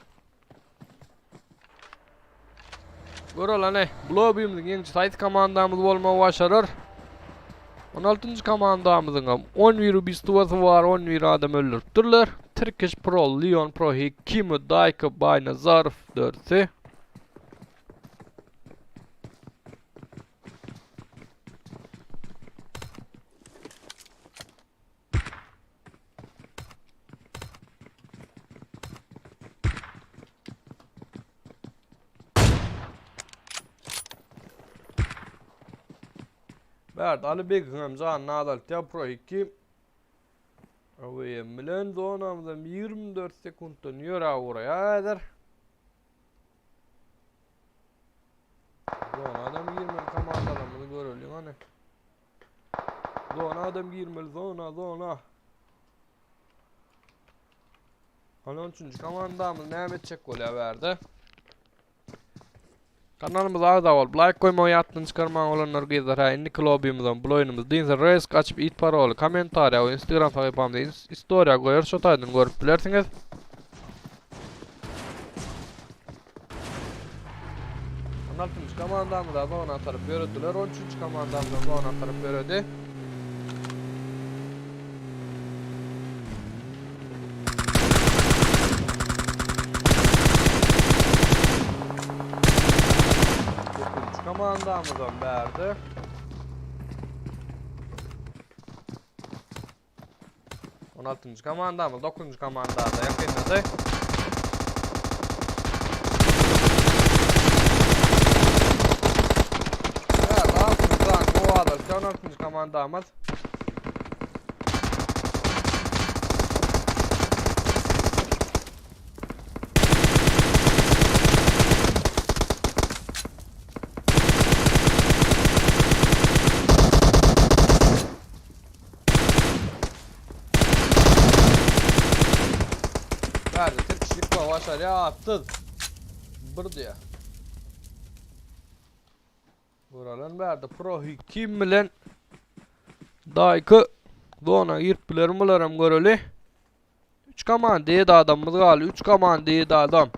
[SPEAKER 1] Görelene, bu lobbymiziň ýeňiji haýsy komandamyz bolmagy başarar? 16-njy komandamyzyň hem 11 ubistwasy bar, 11 adam öldüripdirler. Turkish Pro, Leon Pro, Hekimo, Dayko, Baýnazarow dörtsi. Bärde Ali Begiň hem janyny azaltýar Pro 2. AVM bilen zonamyzam 24 sekuntdan ýöräp ugraýar häzir. Zona adam girmeli komandalarymyzy göreliň hany. Zona adam girmeli zona zona. Hany 13. komandamyz näme etjek bolýar bärde? Kanalymyza agza bolup laýk goýmagy ýatdan çykarmaň olanlar gyzlar hä indiki lobimizem bul oýnumyz dynsa resk açyp it paroly kommentariýa we instagram sahypamyza istoriýa goýarys şo taýdan görüp bilersiňiz. On altynjy komandamyza zona tarap ýörediler on üçünji komandamyza zona tarap ýöredi. Dokuzunjy komandamyzam bärde. 16-njy komandamyz 9-njy komandada ýakynlady. Evet, 6-njy rank bu azaltdy 16-njy komandamyz. Bärde tirkişlik bar başarýar atsyz. Bir diýä. Görelim bärde pro kim bilen Daýky zona girip bilermi bularam göreli. 3 komanda 7 adamymyz galdy. 3 komanda 7 adam.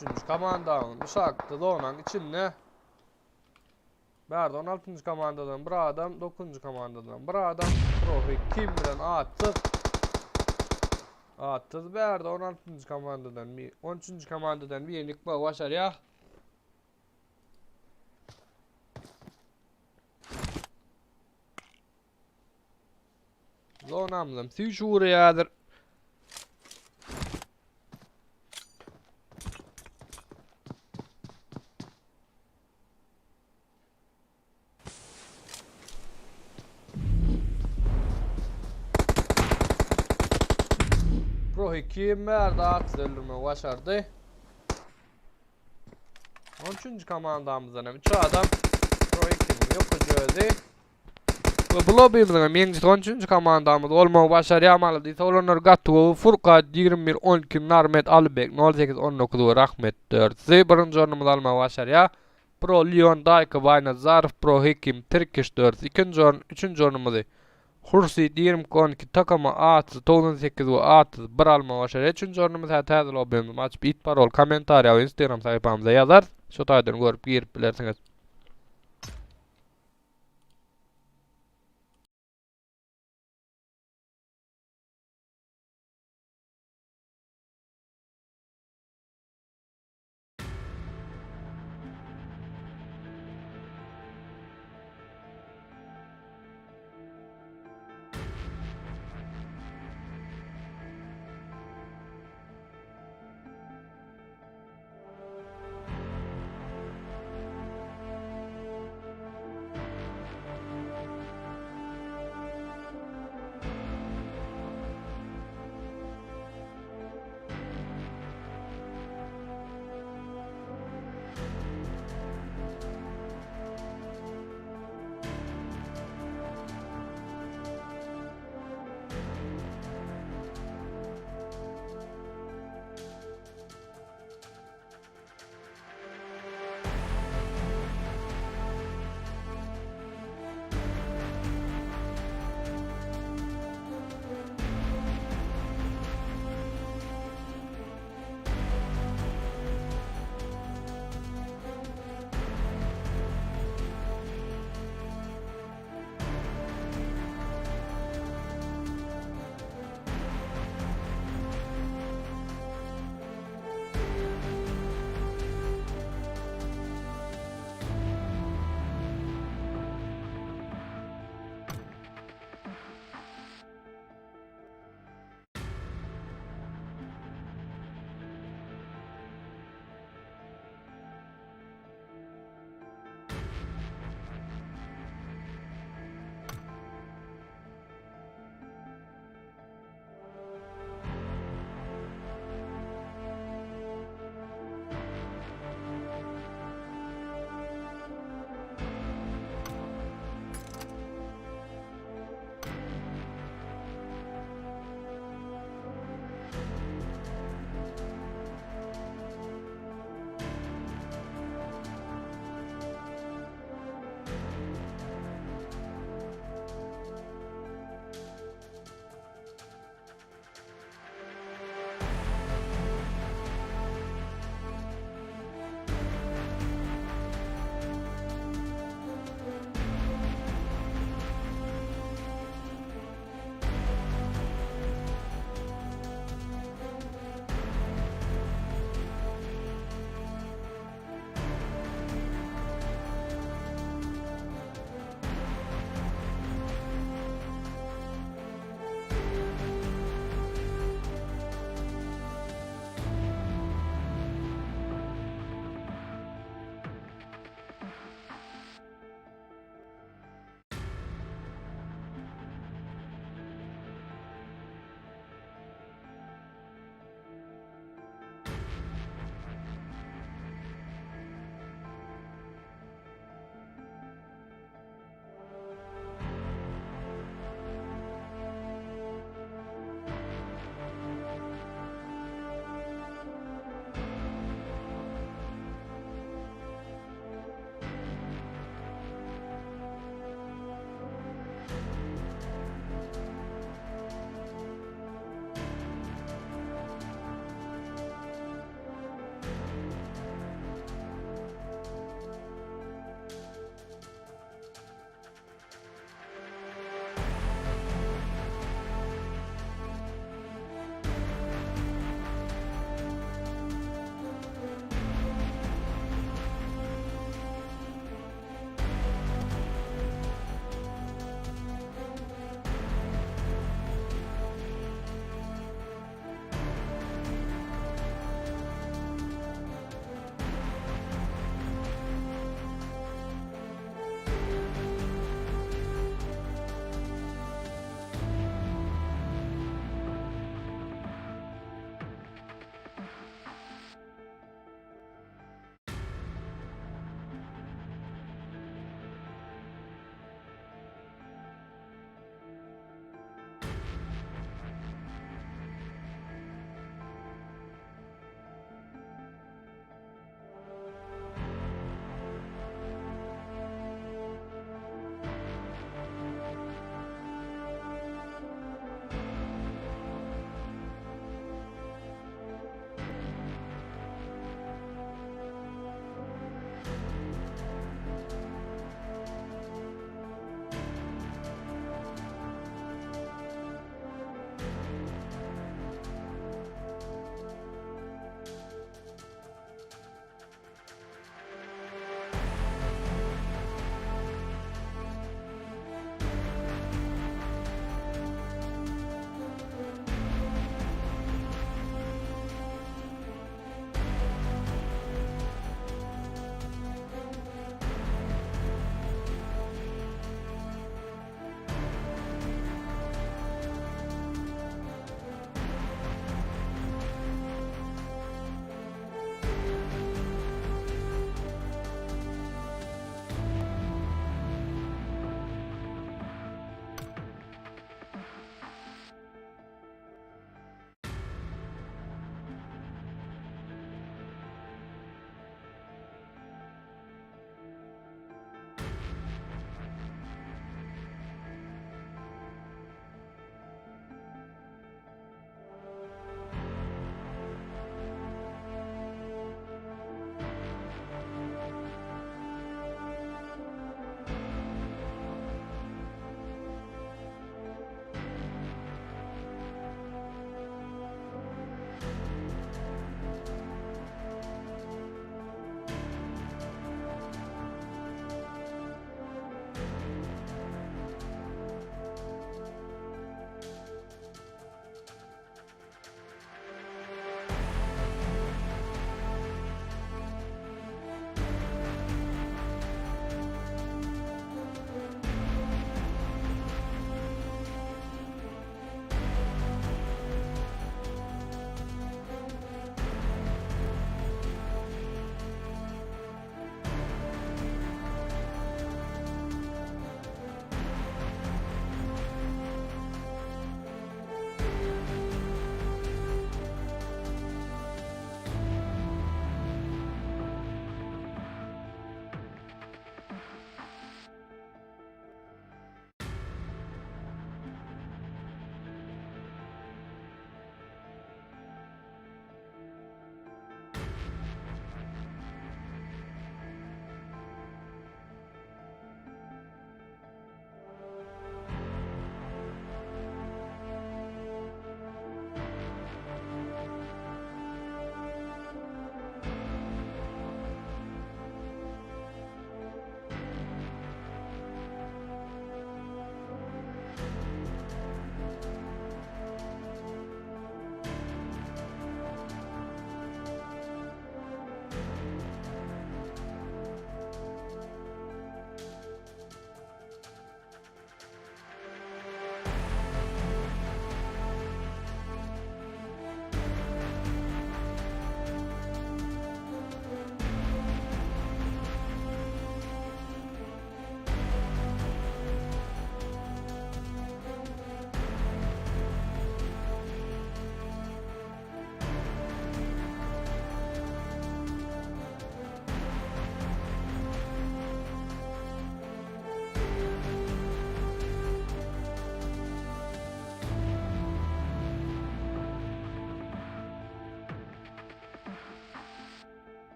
[SPEAKER 1] Üçünji komandanyň uşakda zonanyň içinde. Bärde 16-njy komandadan bir adam, 9-njy komandadan bir adam. Profi kim bilen atsyz. Atsyz bärde 16-njy komandadan bir, 13-nji komandadan bir ýykmagy başarýar. Zonamyzam süýşi urýadyr. Pro kim bärde atsyz öldürmegi başardy. 13. komandamyzdan hem 3 adam. Pro 2-niň ýokujy özi. We bu lobbymiziň hem ýeňijisi 13-nji komandamyz bolmagy başarýar maly diýse olanlar gaty gowy Furkat 21 12 Narmet Alybek 08 19 we Rahmet 4-si birinji ornumyzy almagy başarýar. Pro Leon Daýka Baýnazarow Pro Hekim Tirkiş 4 ikinji orun üçünji ornumyzy Hursit 22 12 Takama Atsyz 98 we Atsyz 1 almagy başarýar. Üçünji ornumyz hä täze lobbymizi açyp it parol kommentariýa we Instagram sahypamyza ýazarys. Şo taýdan görüp girip bilersiňiz.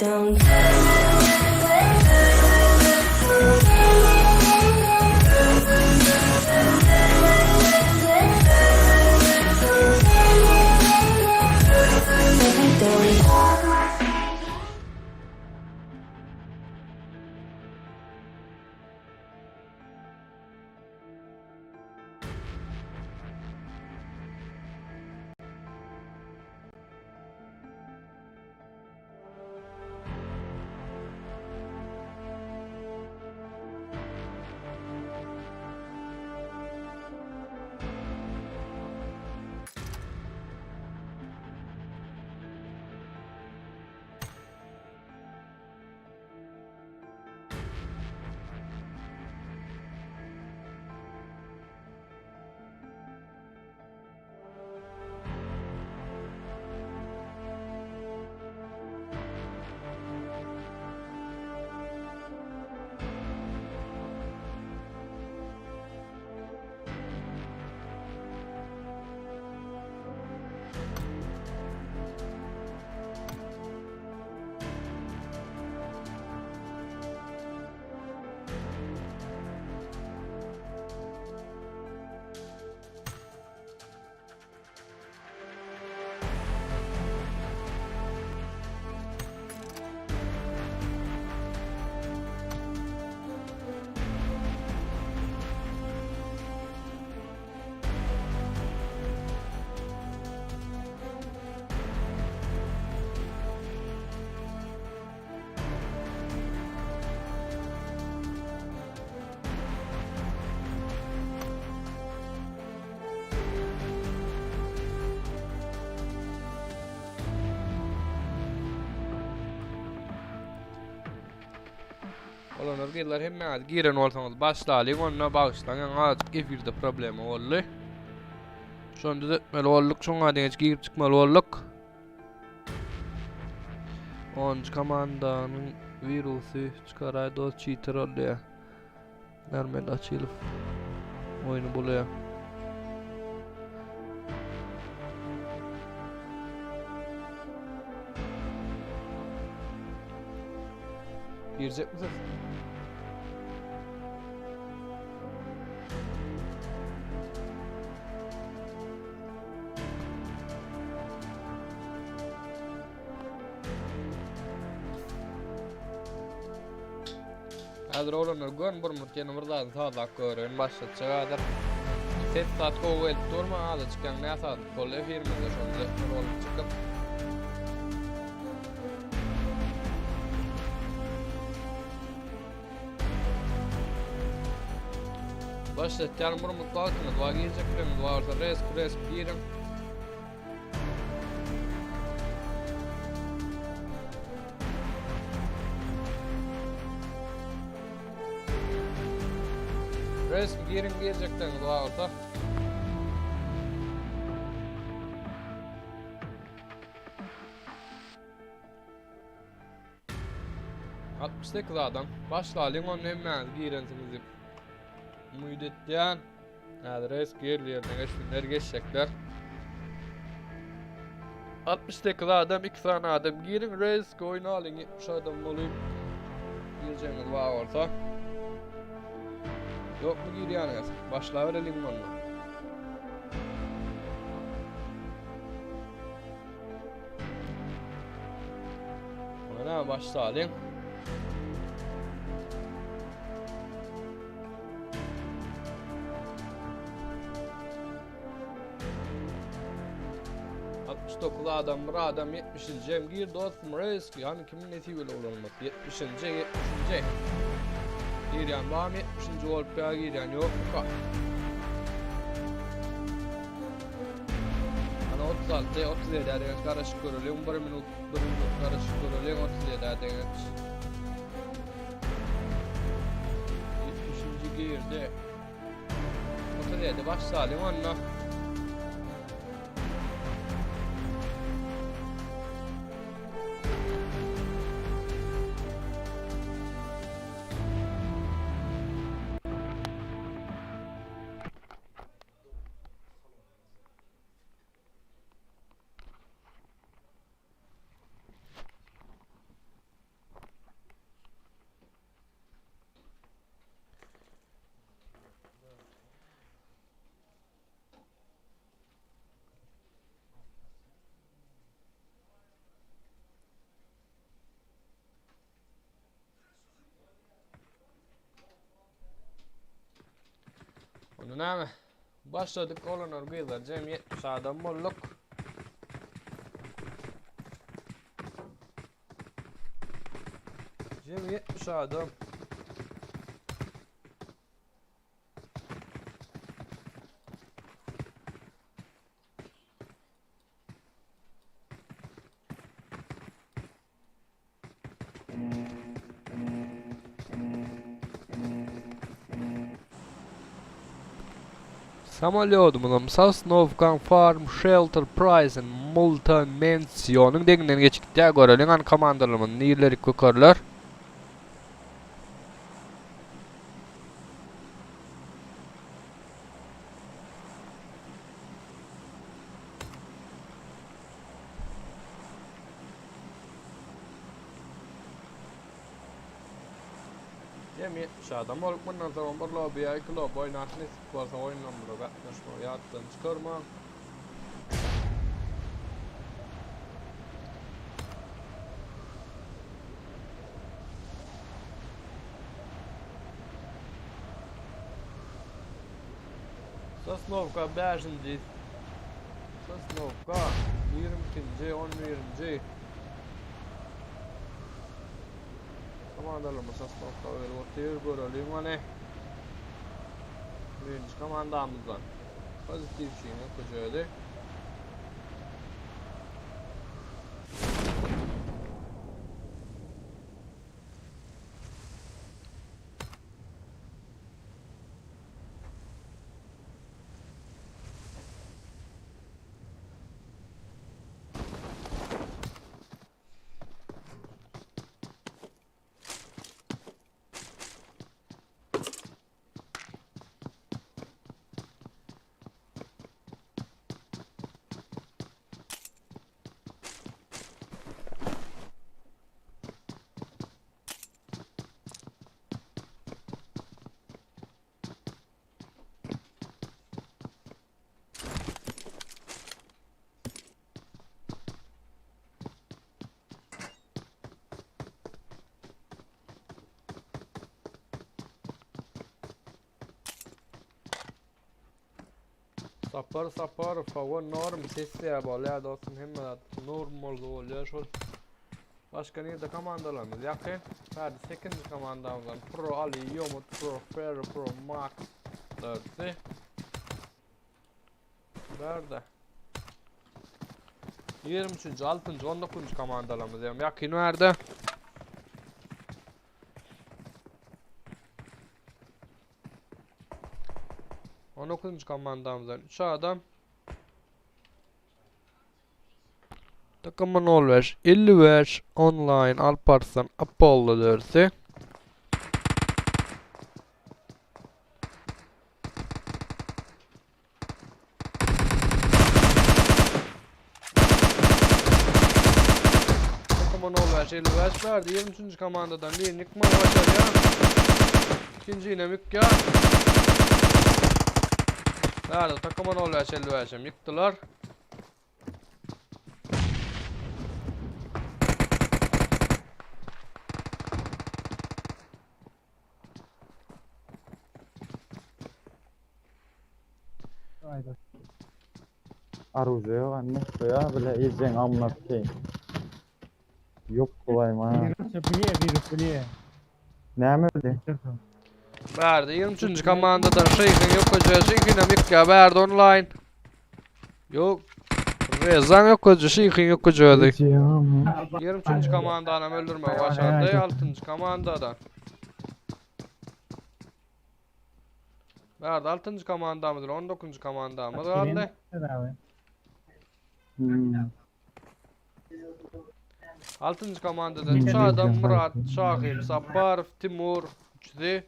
[SPEAKER 2] down. Let me down.
[SPEAKER 1] Olanlar gyzlar hemmäňiz giren bolsaňyz başlalyň onda bagyşlaň ýaňy azajyk efirde problema boldy. Şony düzetmeli bolduk şoňa deňeç girip çykmaly bolduk. Onuncu komandanyň wirusy çykaraý dost çiter bolýar. Nermen Açylow oýny bolýar. Girjek misin? Häzir oglanlar görün bir mut ýene bir zadyny sazlap göreýin başlatjak häzir. Ses zat gowy gelip dur maňa azajyk ýaňy näsazlyk boldy efirimizde şony düzetmeli bolup çykyp. Başlatýan bir mut wagtyňyz bar girjekleriňiz bar bolsa resk resk giriň. Resmi girin girecekleriniz varsa. 68 adam. Başlalyň onu hemmäňiz girensiňiz diýip. Umyt etýän. Häzir eski ýerli ýerine geçsinler, geçjekler. 68 adam, 2 sany adam giriň, resk oýnalyň, 70 adam bolup. Girjegiňiz bar bolsa. Ýokmy girýäniňiz? Başlabereliň onda. Mana başlalyň. 69 adam bir adam 70-nji hem gir dostum risk yani kimin nesibeli olanymyz 70-nji 70-nji girýän barmy 70-nji bolup ýa girýän ýokmuka Ana 36 37 deňeç garaşyp göreliň 1 minut 1 minut garaşyp göreliň 37 deňeç 70-nji girdi 37 başlalyň onda. Onda näme? Başladyk oglanlar gyzlar jem 70 adam bolduk. Jem 70 adam. Samolýodymyzam Sosnowkaň Farm Shelter Prison Multan Mansionyň deňinden geçip gitýär. Göreliň hany komandalarymyz nirelerik gökerler. Jem 70 adam bolup mundan soň bir lobby ýa iki lobby oýnarys nesip bolsa oýunlarymyza gatnaşmagy ýatdan çykarmaň. Sosnowka bäşinji Sosnowka 22-nji 11-nji Komandalarymyz Sosnowka gelip otyr göreliň ony. Birinji komandamyzdan pozitiw şiňe köjedi. Sapar Saparow hawa norm sessiýa bolýar dostum hemme zat normal bolýar şol. Başga nirde komandalarymyz ýakyn. Hadi 8-nji komandamyzdan Pro Ali, Yomut Pro, Ferro Pro, Max dördüsi. Bärde. 23-nji, 6-njy, 19-njy komandalarymyz hem ýakyn bärde. On dokuzunjy komandamyzdan 3 adam. Takımın 05, 55 online Alparslan Apollo dördüsi. Takımın 05, 55 verdi. 23. komandadan birini yıkmayı başarıyor. İkinci yine mükemmel. Nerede takımın 05, 55 yıktılar.
[SPEAKER 3] Aruja yok anne. Ya bile ejeň amyna sikeýin. Yok bolaýma.
[SPEAKER 4] Virus virus bilýär.
[SPEAKER 3] Näme öldü?
[SPEAKER 1] Bärde 23. komandadan Şeýhin ýokaja Şeýhinem ýykýa bärde online. Ýok. Rezan ýokaja Şeýhin ýokajady. 23. komandanam öldürmegi başardy. 6. komandadan. Bärde 6. komandamyz 19. komandamyz galdy.
[SPEAKER 3] Hmm.
[SPEAKER 1] 6. komandadan 3 adam Murat, Şahim, Saparov, Timur, üçüsi.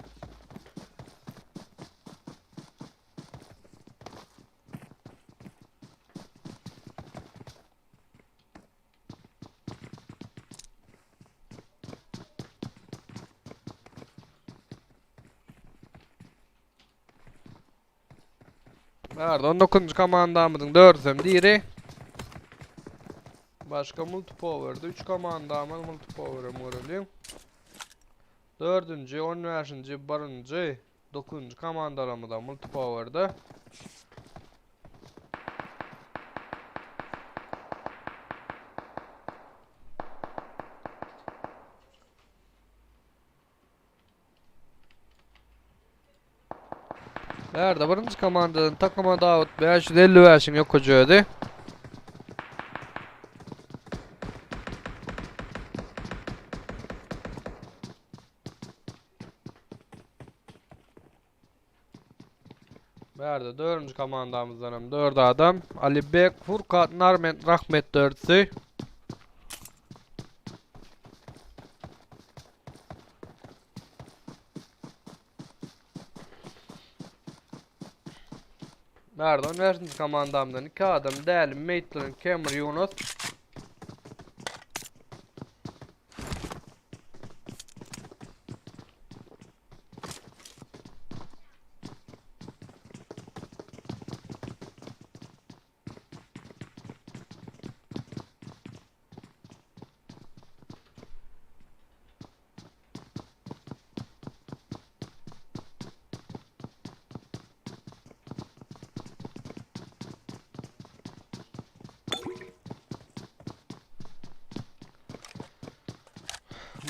[SPEAKER 1] Bärde 19. komandamyzyň dördüsem diri. Başga multipower'da 3 komandamyz multipower'e göreliň. Dördünji, 15-nji, birinji. 9-njy komandalarymyzam multipowerda. Bärde birinji komandadan takyma Dawut 555-iň ýokujy özi. Bärde dördünji komandamyzdan hem dört adam. Alibek, Furkat, Narmen, Rahmet dördüsi. Bärde 15. komandamdan 2 adam Däli, Maitland, Kemr, Yunus.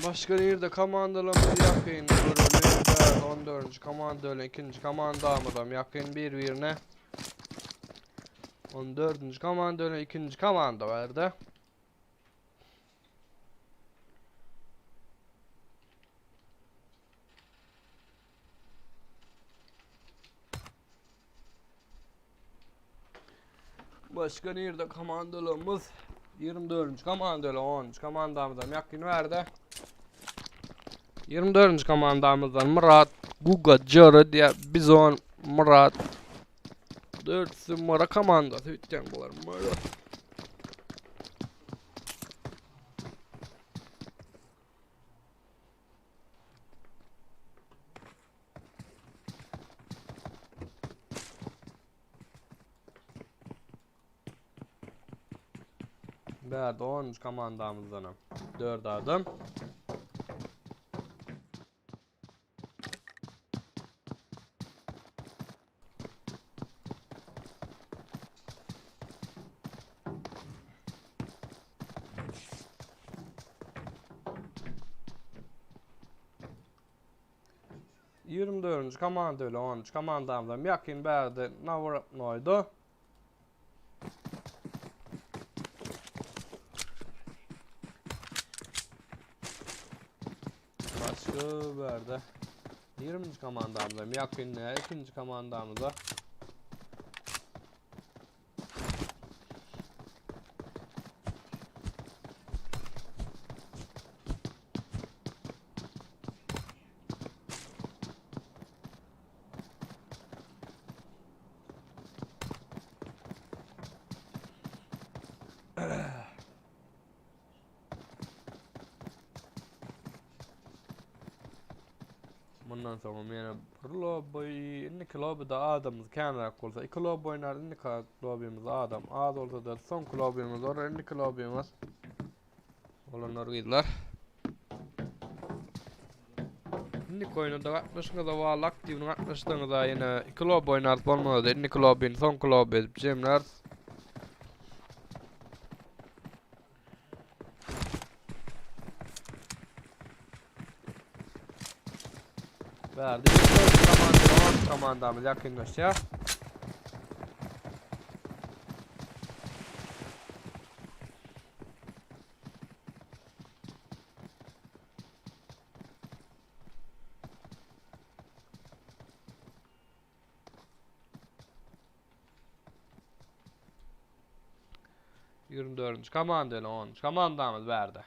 [SPEAKER 1] Başga nirde komandalarymyz ýakyn göreli. Bärde 14-nji komanda bilen 2-nji komandamyzam ýakyn bir-birine. 14-nji komanda bilen 2-nji komanda bärde. Başga nirde komandalarymyz? 24-nji komanda ile 10-njy komandamyzam ýakyn bärde. 24-nji komandamyzdan Myrat, Guga, Jora diýä Bizon, Myrat. Dörtüsi Mara komandasy bitýän bular. Mara. Bärde 10 komandamyzdan 4 adam. 24-nji komanda bilen 10-njy komandamyzam ýakyn bärde Naworotnoýda. Başga bärde 20-nji komandamyzam ýakyn ikinji komandamyza. Mundan soň ýene bir lobby, indiki lobbyda adamymyz känräk bolsa, iki lobby oýnar, indiki lobbymyzda adam az bolsa-da, soňky lobbymyz bolar, indiki lobbymyz. Olanlar gyzlar. Indiki oýunda gatnaşyňyza wal aktiwini gatnaşdyňyza ýene iki lobby oýnarys bolmasa-da indiki lobbyny soňky lobby edip jemläris. Verdi. Komanda, komandamyz ýakynlaşýar. 24-nji komanda ile 10-njy komandamyz bärde.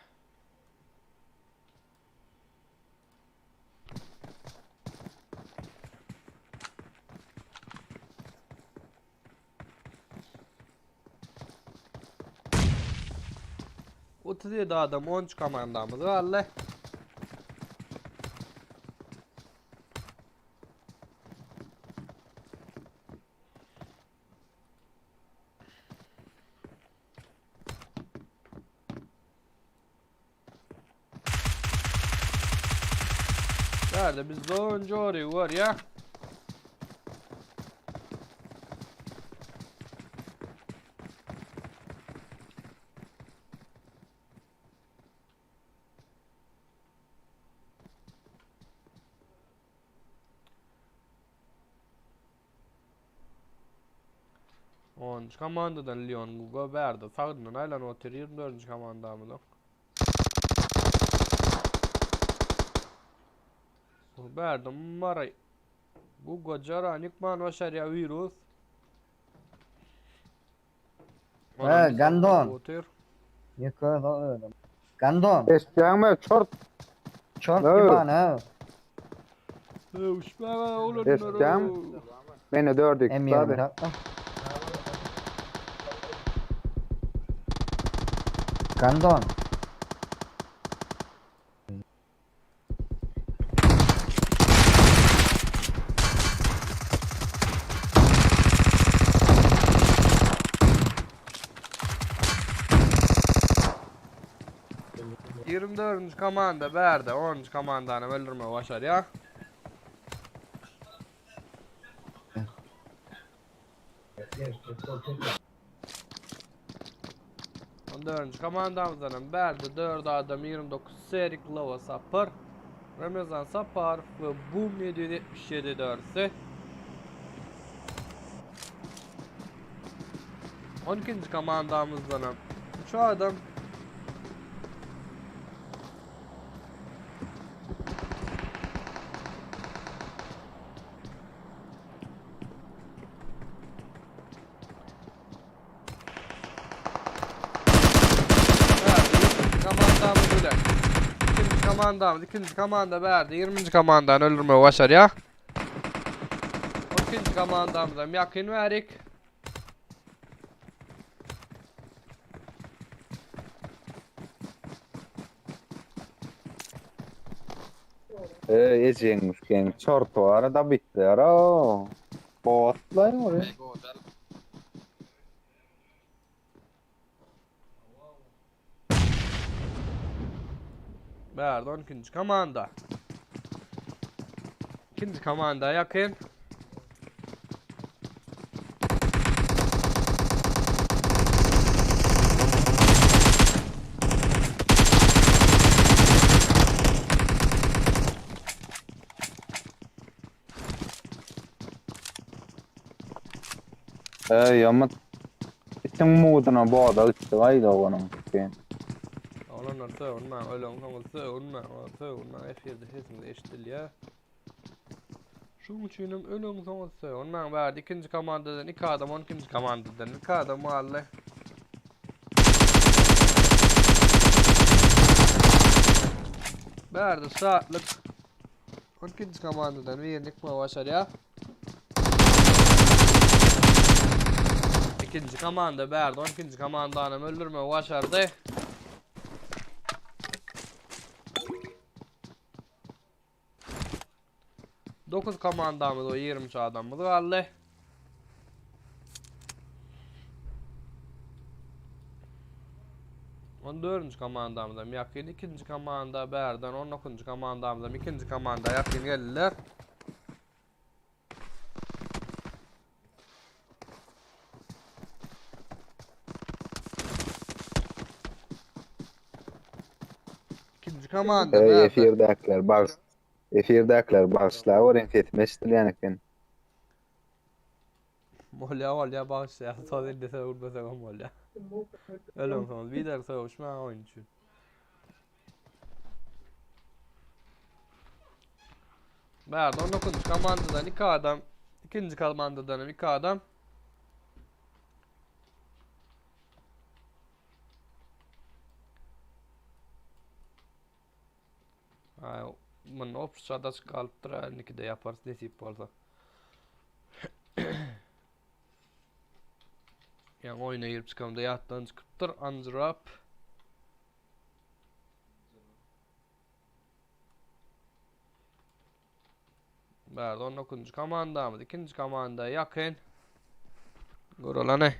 [SPEAKER 1] 37 adam 13 komandamyz galdy. Nerede biz önce orayı var ya. Onuncu komandadan Leon Guga bärde sagyndan aýlanyp otyr 24-nji komandamyzyň. Bu bärde Mary Guga Jaran ýykman başarýar wirus.
[SPEAKER 5] He, Gandon.
[SPEAKER 1] Otyr.
[SPEAKER 5] Ýeke özüm. Gandon.
[SPEAKER 3] Eşitýäňmi? Çort.
[SPEAKER 5] Çort
[SPEAKER 3] Evet.
[SPEAKER 5] gibi ha.
[SPEAKER 1] Uçmaga olanlar.
[SPEAKER 3] Eşitýäňmi? Meni dördük.
[SPEAKER 5] Em ýerinde. Gandon.
[SPEAKER 1] 24. komanda bärde 10. komandany öldürmegi başarýar. On dördüncü komandamızdan hem bärde 4 adam 29 Serik Lava Sapar, Ramazan Sapar ve Boom 777 dörsi. 12. komandamızdan hem 3 adam Evet, komandamız bile. İkinci komandamız, ikinci komanda verdi. 20. komandanı öldürmeye başarıyor. İkinci komandamıza yakın verik.
[SPEAKER 3] Eee ejengmiş gen çort var da bitti ara. Botlar mı?
[SPEAKER 1] Verdi 12. komanda. İkinci komanda yakın.
[SPEAKER 3] Eee yamma Itin muduna boda gitti gaýda onuň. Gen.
[SPEAKER 1] Olanlar sögünme, ölen soňy sögünme, sögünme, efirde sesimiz eşidilýär. Şuň üçinem ölen soňy sögünme. Verdi ikinci komandadan iki adam, 12. komandadan iki adam aldy. Verdi saatlik 12. komandadan birini ýykmagy başarýar. İkinci komanda berdi, 12. komandany öldürmegi başardy. Dokuz komandamız o 23 adamımız kaldı. On dördüncü komandamızdan yakın ikinci komanda berden 19. komandamızdan ikinci komanda yakın geldiler. İkinci komanda
[SPEAKER 3] Eee
[SPEAKER 1] berden.
[SPEAKER 3] efirdäkiler bags. Efirdäkiler bagsla orin fetmeşdir ýa eken.
[SPEAKER 1] Molya molya bağışlayan söz ellese vurmasa molya. Öyle olsun. Bir daha savaşma oyun için. Berdi 19. komandadan 2 adam. İkinci komandadan 2 adam. Ay, bunu opşada çıkalıptır. Niki de yaparız nesip olsa. Yani oyuna girip çıkamda yattan çıkıptır. Anzrap. Berdi 19. komandamız. İkinci komanda yakın. Görolane.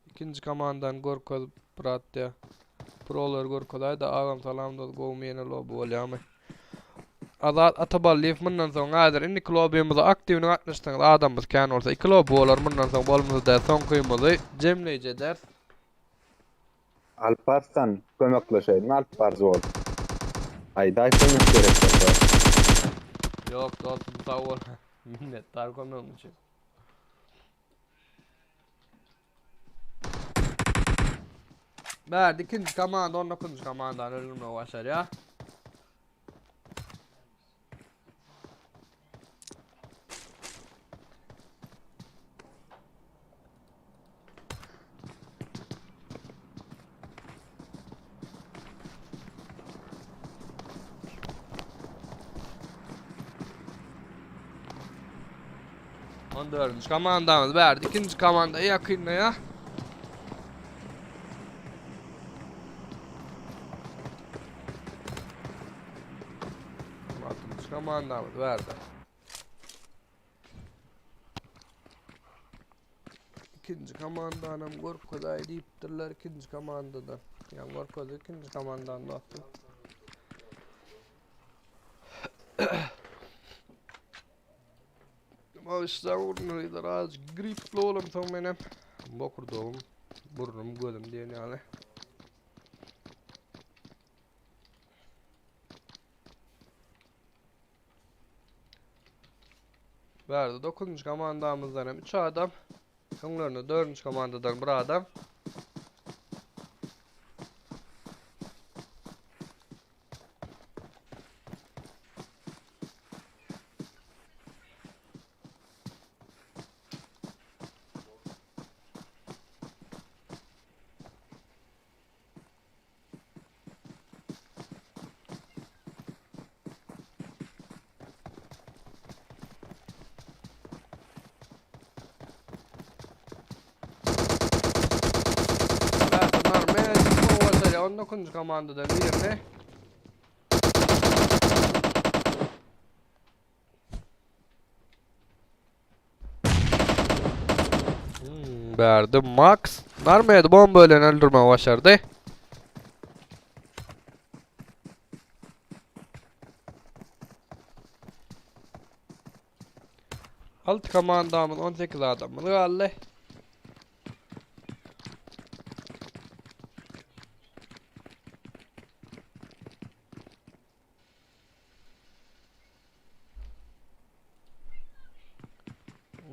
[SPEAKER 1] İkinci komandan gorkoz bratya. Prolar gorkolay da agam salam da gowmy ýene lobi bolýarmy? Azat Ataballyýew mundan soň häzir indiki lobbymize aktiwini gatnaşsaňyz adamymyz kän bolsa iki lobby bolar mundan soň bolmasa da soňkymyzy jemleýji ederis.
[SPEAKER 3] Alparslan kömekleşeýin Alpars bol. Aýdaý kömek gerek bolsa.
[SPEAKER 1] Ýok dostum sag bol. Minnetdar kömegiň üçin. Bärde ikinji komanda 19-njy komandany öldürmegi başarýar. On dördünji komandamyz bärde ikinji komanda ýakynda. Altynjy komandamyz bärde. Ikinji komandanam görkezaý diýipdirler ikinji komandadan. Ýa görkez ikinji komandan dostum. Başda burnuydyr az gripli bolamsoň menem. Bokurdagym, burnum, gözüm diýen ýaly. Bärde 9-njy komandamyzdan hem 3 adam. Öňlerinde 4-nji komandadan 1 adam. Bunlar Magic 19. komandadan birini. Bärde Max Narmedi bomba bilen öldürmegi başardy. Altı komandamyz 18 adamymyz galdy.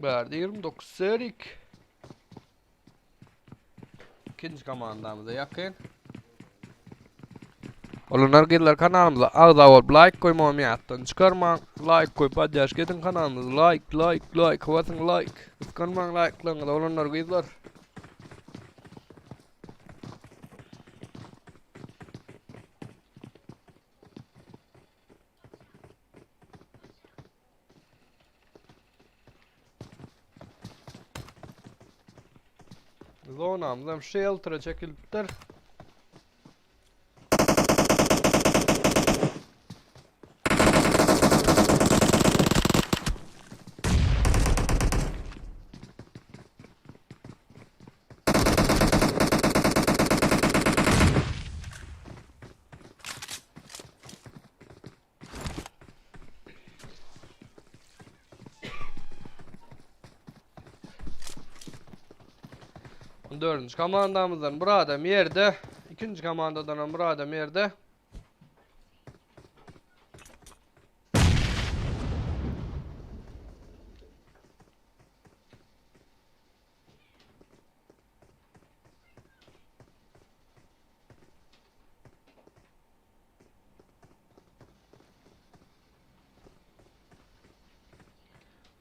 [SPEAKER 1] Bärde 29 serik. Ikinji komandamyza ýakyn. Olanlar gyzlar kanalymyza agza bolup like goýmagy ýatdan çykarmaň. Like goýup poddeşka ediň kanalymyzy. Like like like basyň like. Gysganmaň like'laryňyzy olanlar gyzlar. Zonamyz hem shelter'a çekilipdir. On dördünji komandamyzdan bir adam ýerde, ikinji komandadan hem bir adam ýerde.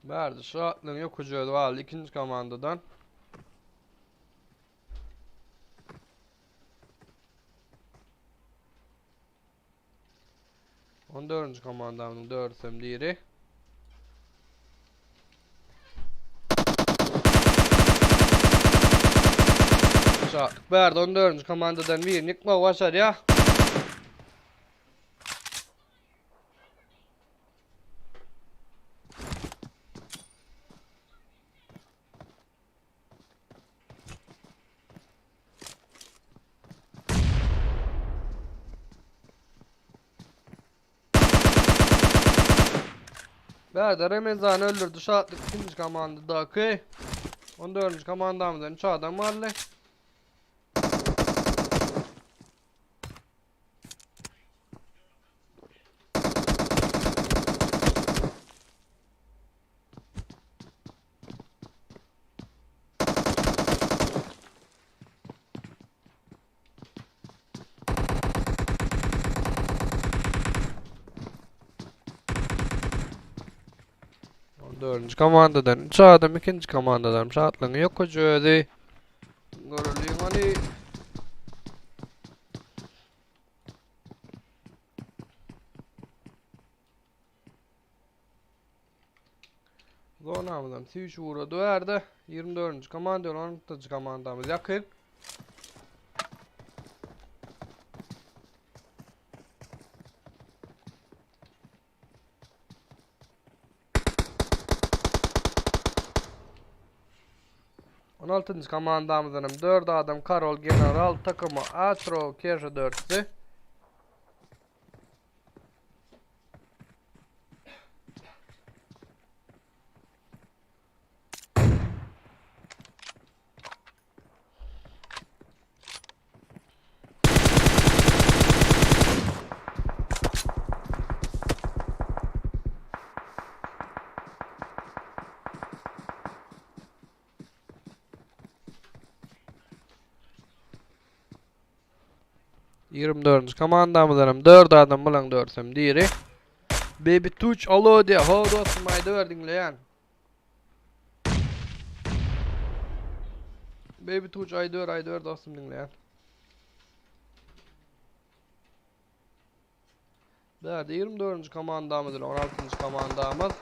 [SPEAKER 1] Bärde şu atlyň ýokujy özi galdy ikinji komandadan. On dördünji komandamyzyň dördüsem diri. Şatlyk bärde 14-nji komandadan birini ýykmagy başarýar. Bärde Remezany öldürdi Şatlyk ikinji komandadaky. 14-nji komandamyzdan 3 adam galdy. Dördünji komandadan 3 adam, ikinji komandadan şatlygyň ýokuj özi. Göreliň ony. Zonamyzam süýşüp ugrady bu ýerde. 24-nji komanda bilen 16-njy komandamyz ýakyn. On altynjy komandamyzdan hem 4 adam Karol General takymy Atro Keşa dörtsi. 24-nji komandamyzdan hem 4 adam bilen dörsem diri. Baby Tuç alo diýe, ho dostum aýdyber diňleýän. Baby Tuç aýdyber aýdyber dostum diňleýän. Bärde 24-nji komandamyz bilen 16-njy komandamyz.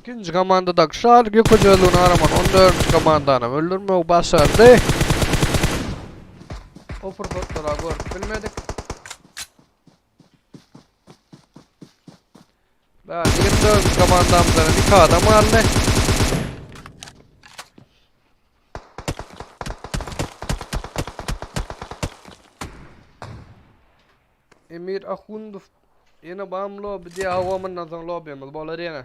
[SPEAKER 1] Ikinji komandada Şar Gökücü'nün araman 14. komandany öldürmek başardy. O fırsatlara görüp bilmedik. Ben 24. komandamızdan iki adam aldı. Emir Ahundow ýene bam lobby diýä hawa mundan soň lobbymiz bolar ýene.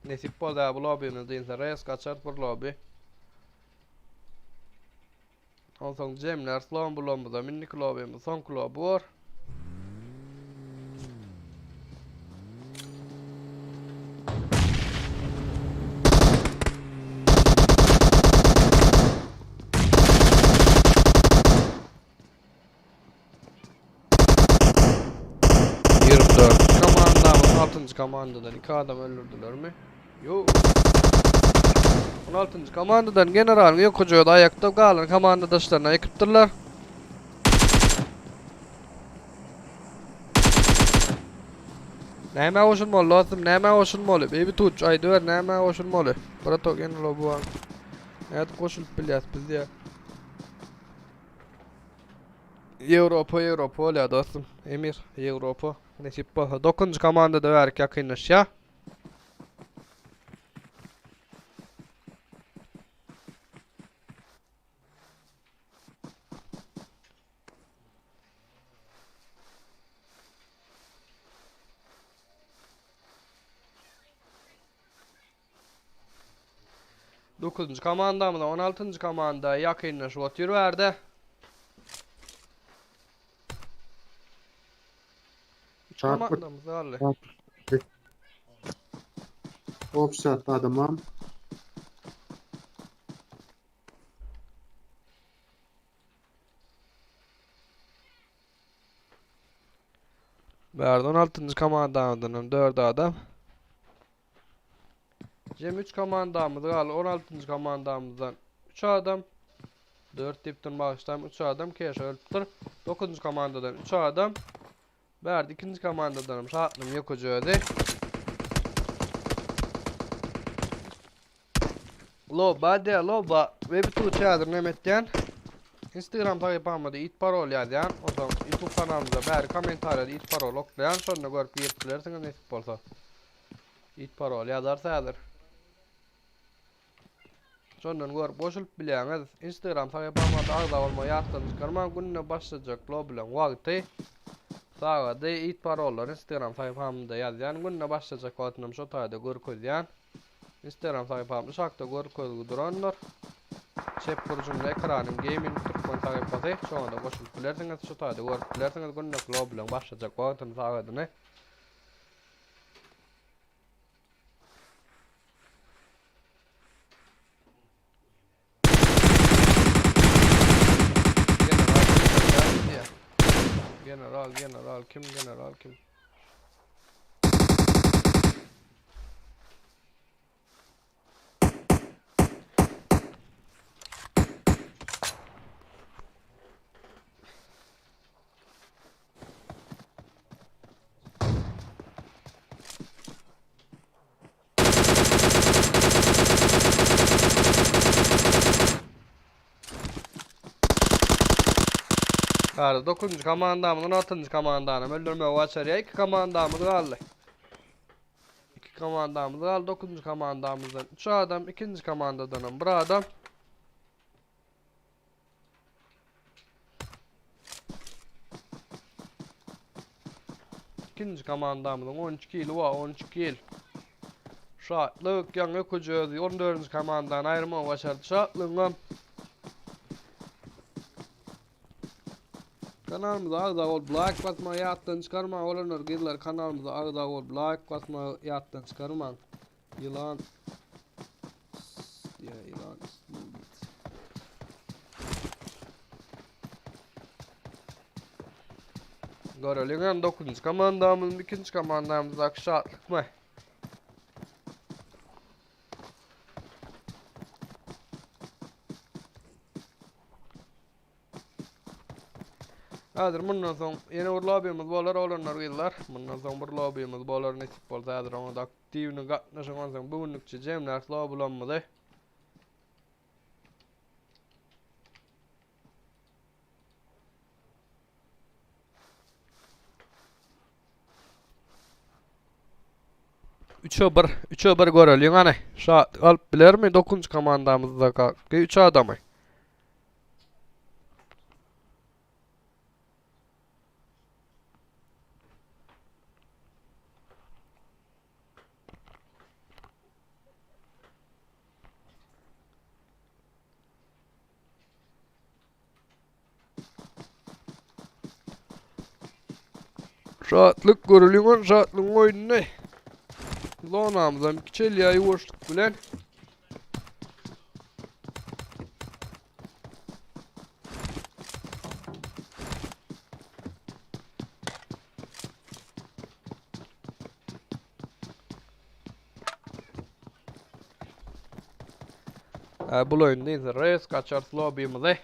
[SPEAKER 1] Nesip bolsa bu lobbymiz diýse res gaçar bir lobby. Onsoň jemler slon bulamyza indiki lobbymiz soňky lobby bor. 24 komandamyz 6-njy komandadan 2 adam öldürdülermi? Ýok. 16-njy komandadan generalyň ýokuja özi aýakda galan komandadaşlaryna ýykypdyrlar. Nämä goşulmaly dostum, nämä goşulmaly? Baby Tuç aýdyber nämä goşulmaly? Bratok ýene lobu Nädip goşulyp bilýäs biz ýa? Ýewropa Ýewropa bolýar dostum. Emir Ýewropa. Nesip bolsa 9-njy komandada bärik ýakynlaşýar. Dokuzynjy komandamyza 16-njy komanda ýakynlaşyp otyr bärde. Üç komandamyz galdy.
[SPEAKER 6] Offset adamam.
[SPEAKER 1] Bärde 16-njy komandamyzdan hem 4 adam. Jem 3 komandamyz galdy. 16-njy komandamyzdan 3 adam. 4 diýipdir başdan 3 adam keşe ölüpdir. 9-njy komandadan 3 adam. Bärde ikinji komandadan hem Şatlyň ýokuj özi. Loba de loba we bir tuç häzir näme etýän? Instagram sahypamyzda it parol ýazýan. Onsoň YouTube kanalymyzda bäri kommentariýada it parol oklaýan. Şonda görüp girip bilersiňiz nesip bolsa. It parol ýazarsa häzir. Şondan görüp goşulyp bilýäňiz. Instagram sahypamyzda agza bolmagy ýatdan çykarmaň. Günde başlajak lobileň wagty, sagady, it parollary Instagram sahypamyzda ýazýan. Günde başlajak wagtynam şo taýda görkezýän. Instagram sahypam aşakda görkezgi durandyr. Çep burjunda ekranyň Gaming Türkmen sahypasy. Şoňa-da goşulyp bilersiňiz. Şu taýda görüp bilersiňiz günde lobileň başlajak wagtyny, sagadyny. General, general kim, general kim? Garda 9-njy komandamyz, 16-njy komandany öldürmegi başarýar. 2 komandamyz galdy. 2 komandamyz galdy. 9-njy komandamyzdan 3 adam, 2-nji komandadan hem 1 adam. Ikinji komandamyzyň 13 kili bar, 13 kil. Şatlyk ýaňy öküji özi 14-nji komandany aýyrmagy başardy. Şatlygyňam Kanalymyza agza bolup laýk basmagy ýatdan çykarmaň oglanlar gyzlar kanalymyza agza bolup laýk basmagy ýatdan çykarmaň. Ýylan Diýä ýylan Göreliň hem 9-njy komandamyz, 2-nji komandamyzdaky şatlykmy? Häzir mundan soň ýene bir lobbymiz bolar oglanlar gyzlar. Mundan soň bir lobbymiz bolar nesip bolsa häzir oňa da aktiwny gatnaşyň onsoň bu günlükçe jemläris lobbylamyzy. Üçe bir, üçe bir göreliň hany. Şatlyk alyp bilermi 9-njy komandamyzda 3 adamy. Şatlyk göreliň ol şatlygyň oýnuny. Zonamyzam kiçelýär ýuwaşlyk bilen. Bul oýunda indi res gaçarys lobbymizi.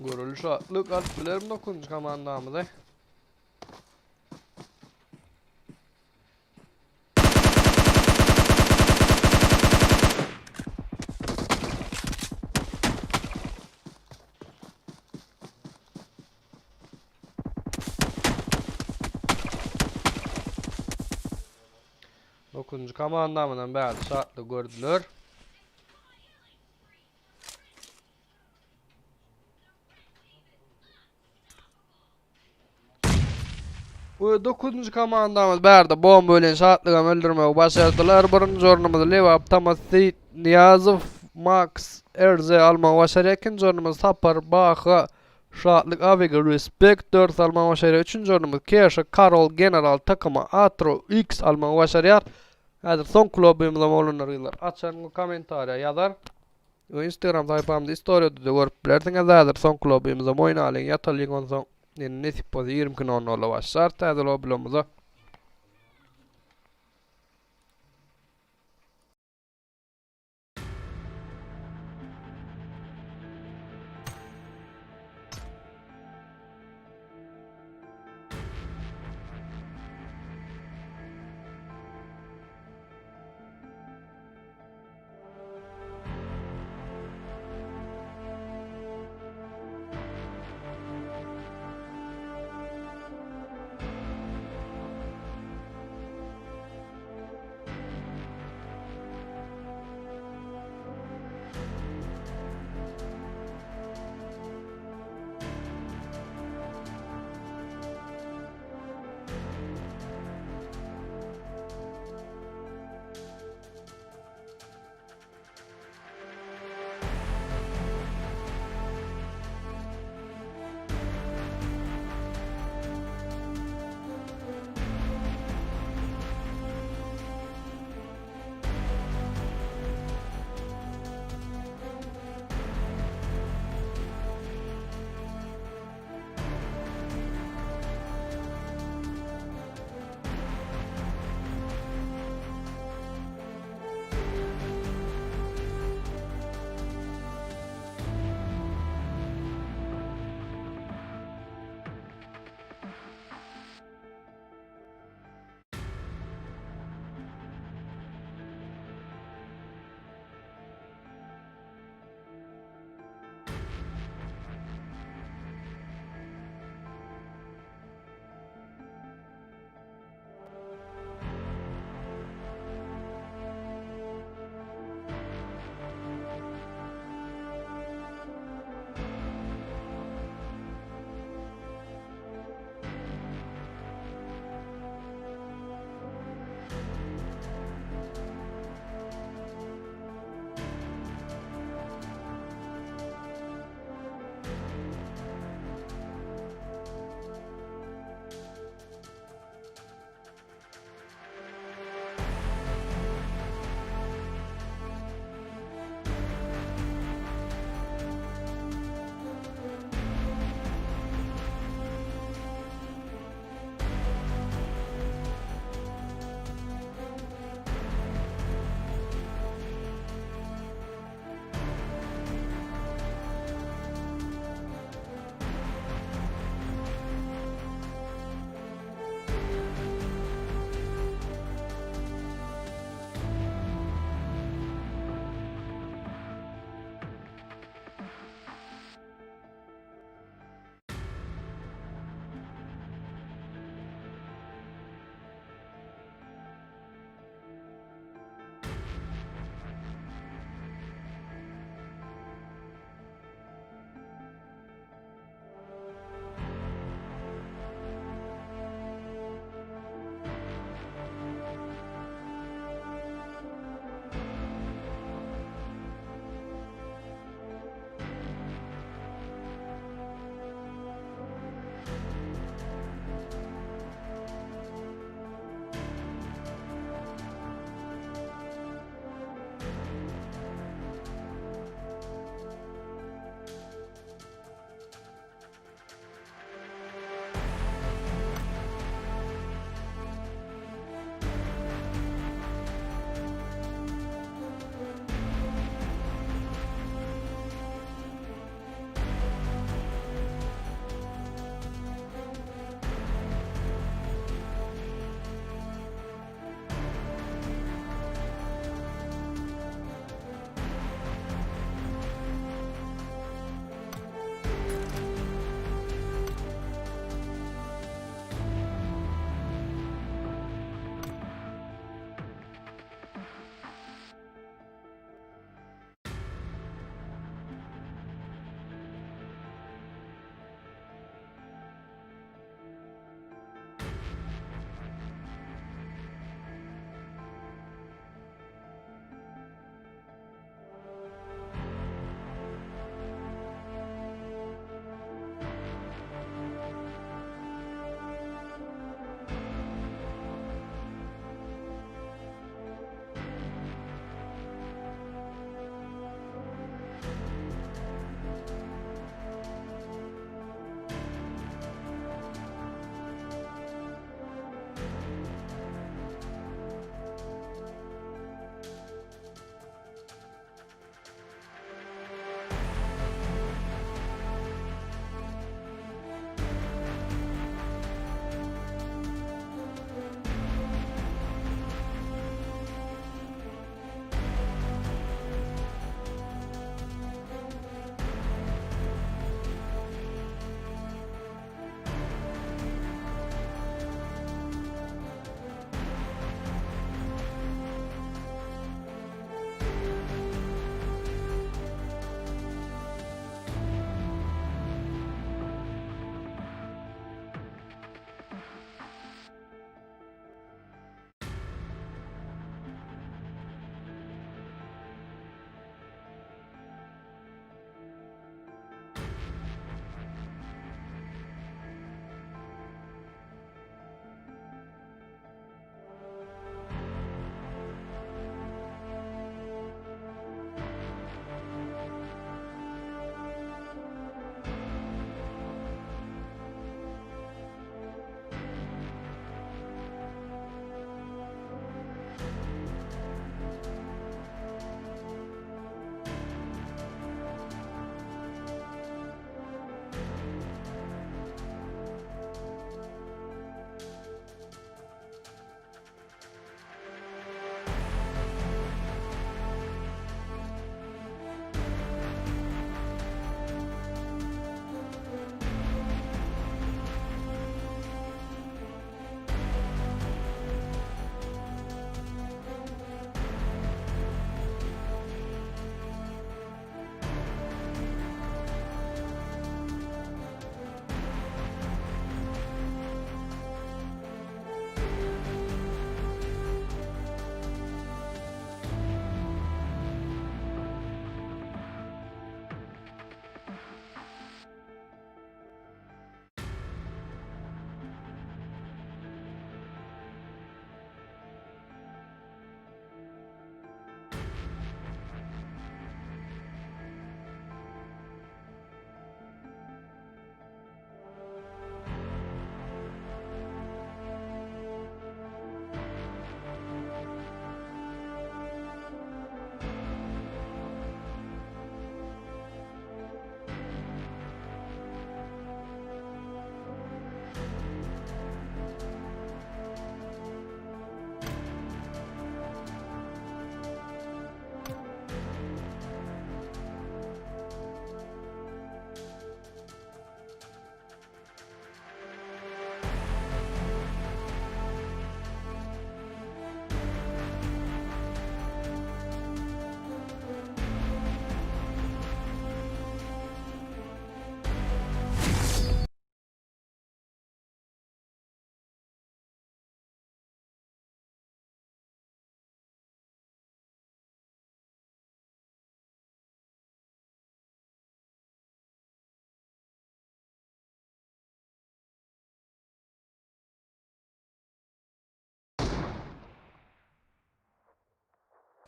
[SPEAKER 1] Göreli şatlyk alyp bilerim 9. komandamyzy. Dokuzunjy komandamyzam bäri şatly gördüler. We 9-njy komandamyz bärde bomba bilen şatlygam öldürmegi başardylar. Birinji ornumyzy Lebap Tamas Seýit Nyýazow Max RZ almagy başarýar. Ikinji ornumyz Sapar Baha Şatlyk AVG Respect 4 almagy başarýar. Üçünji ornumyz Keşa Karol General takymy Atro X almagy başarýar. Häzir soňky lobbymyzam oglanlar gyzlar açaryn we kommentariýa ýazar. We Instagram sahypamda istoriýada-da görüp bilersiňiz. Häzir soňky lobbymyzam oýnalyň ýatalyň onsoň indi nesip bolsa 22 nol nolda başlar täze lobbylarymyza.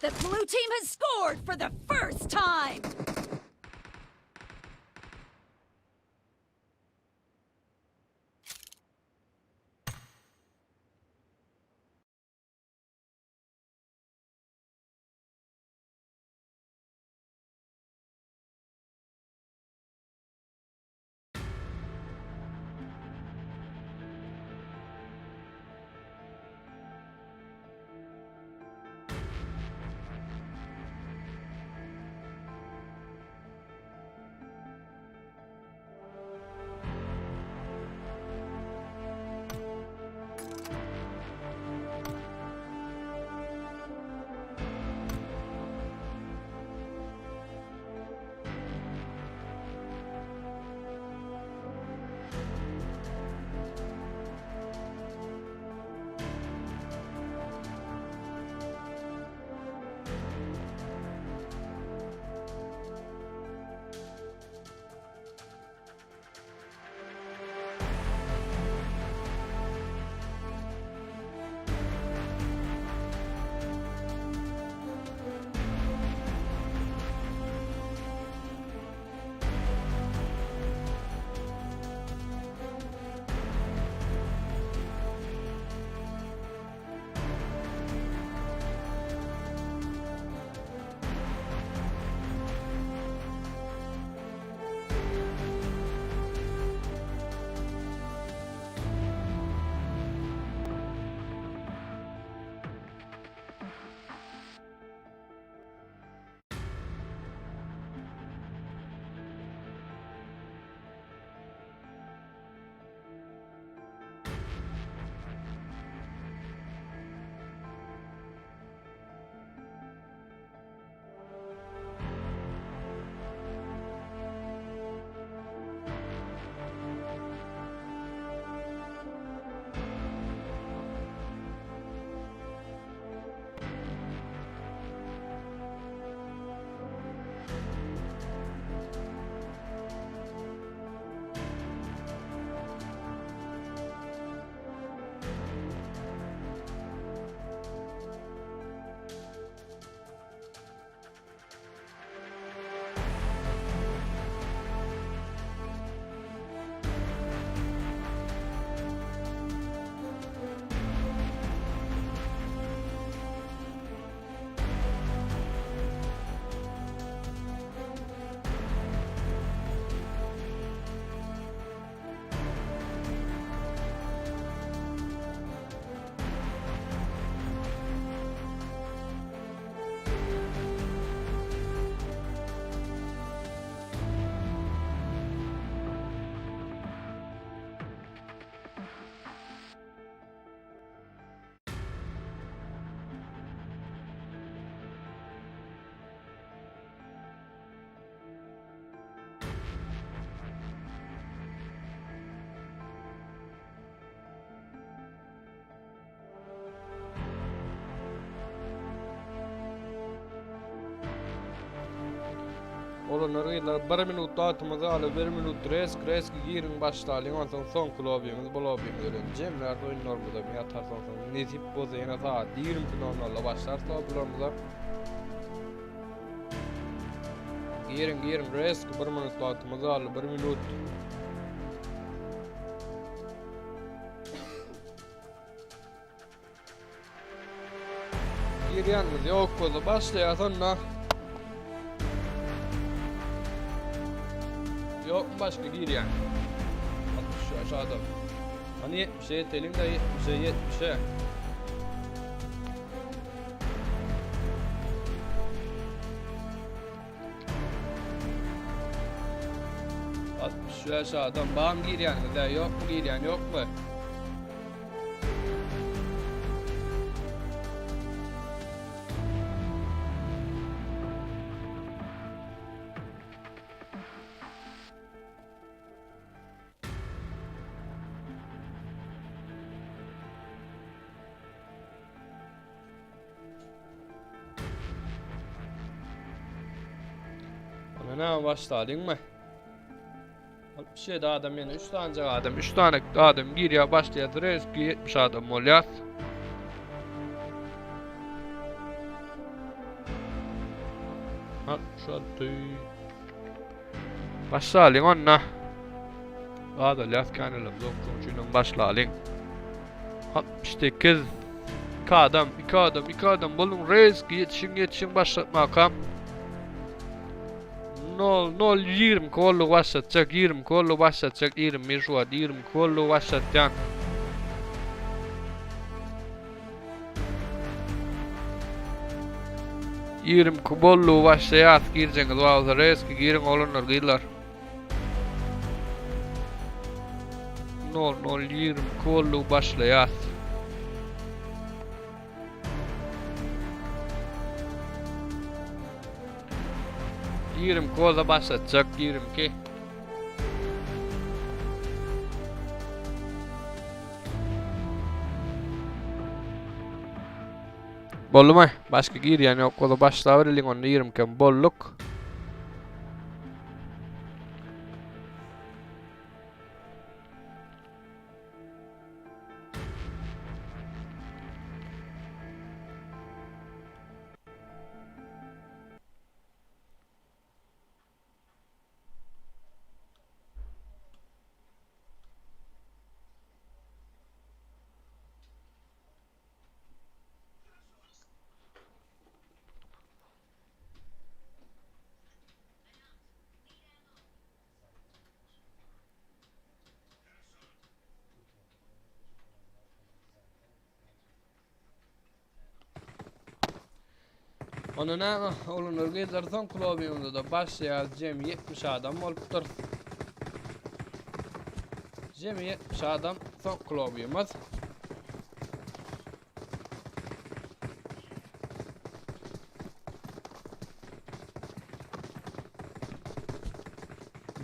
[SPEAKER 7] The blue team has scored for the first time!
[SPEAKER 1] Oglanlar gyzlar bir minut wagtymyzy alyp bir minut resk resk giriň başlalyň onsoň soňky lobimiz bu lobimiz bilen jemläris oýunlarymyzam ýatarys onsoň nesip bolsa ýene sagat 22 nol nolda başlarys lobilerimize. Giriň giriň resk bir minut wagtymyzy aldy bir minut. Girýänimiz ýok bolsa başlaýas onda. Ýokmy başga girýän? 65 adam. Hani 70-e ýeteliň de 70-e 70-e. 65 adam bam girýäniňiz ýa ýokmy girýän ýokmy? Ona näme başladyňmy? 67 adam ýene 3 sanyjak adam, 3 sany adam girýär, başlaýar, rezki 70 adam bolýar. 66. Başlalyň onda. Azalýas kanalym yok şoň üçinem başlalyň. 68 2 adam, 2 adam, 2 adam boluň reýs ýetişiň ýetişiň başlatmaka. 0 0 22 boldy başlatjak 22 boldy başlatjak 21 şu wagt 22 boldy başlatýan. 22 boldy başlaýas girjeňiz bolsa reski giriň oglanlar gyzlar. 0 0 22 boldy başlaýas. 22 bolsa başlatjak 22. Boldumy? Başga girýän ýok bolsa başlabereliň onda 22 bolduk. Onda näme, oglanlar gyzlar soňky lobimizde başlaýar jemi 70 adam bolupdyr. Jemi 70 adam soňky lobimiz.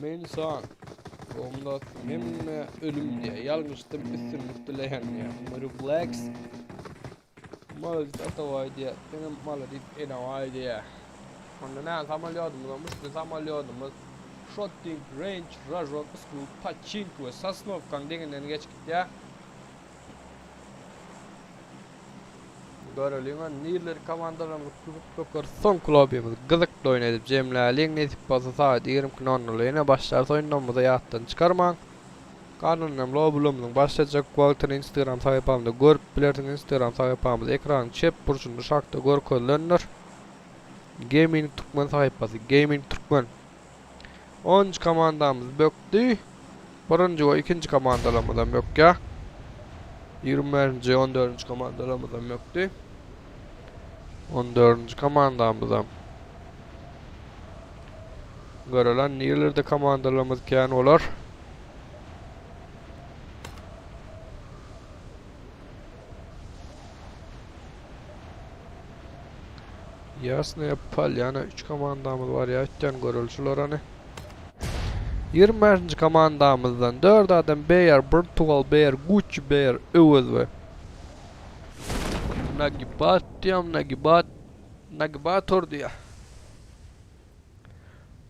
[SPEAKER 1] Men san. Onda hemme ölüm diýe ýalňyşdym üstünlik dileýän diýe. Mary Blacks. Maladit atawaý diýe. Senem maladit enewaý diýe. Onda näme samolýodymyz, muşly samolýodymyz. Shotting range, ražok, school, paçink we sosnowkaň deňinden geçip gitýär. Göreliň ony nirleri komandalarymyz gyzyp böker soňky lobbymiz gyzykly oýun edip jemläliň nesip bolsa sagat 22.00 ýene başlarys oýunlarymyzy ýatdan çykarmaň. Galanynam lobbylarymyzyň başlajak wagtyny instagram sahypamyzda görüp bilersiňiz instagram sahypamyz ekranyň çep burçunda şakda görkezilendir. Gaming Türkmen sahypasy Gaming Türkmen. Onuncu komandamyz bökdi. Birinji we ikinji komandalarymyzam bökýär. 25-nji, 14-nji komandalarymyzam bökdi. 14-nji komandamyzam. Görelen nirelerde komandalarymyz kän bolar. Ýasnaýa Polýana 3 komandamyz bar ýa ötýän göreli şular hany. 25-nji komandamyzdan 4 adam Beýer, Portugal Beýer, Gucci Beýer, Öwez we Nagibat diýýär, Nagibat, Nagibator diýýär.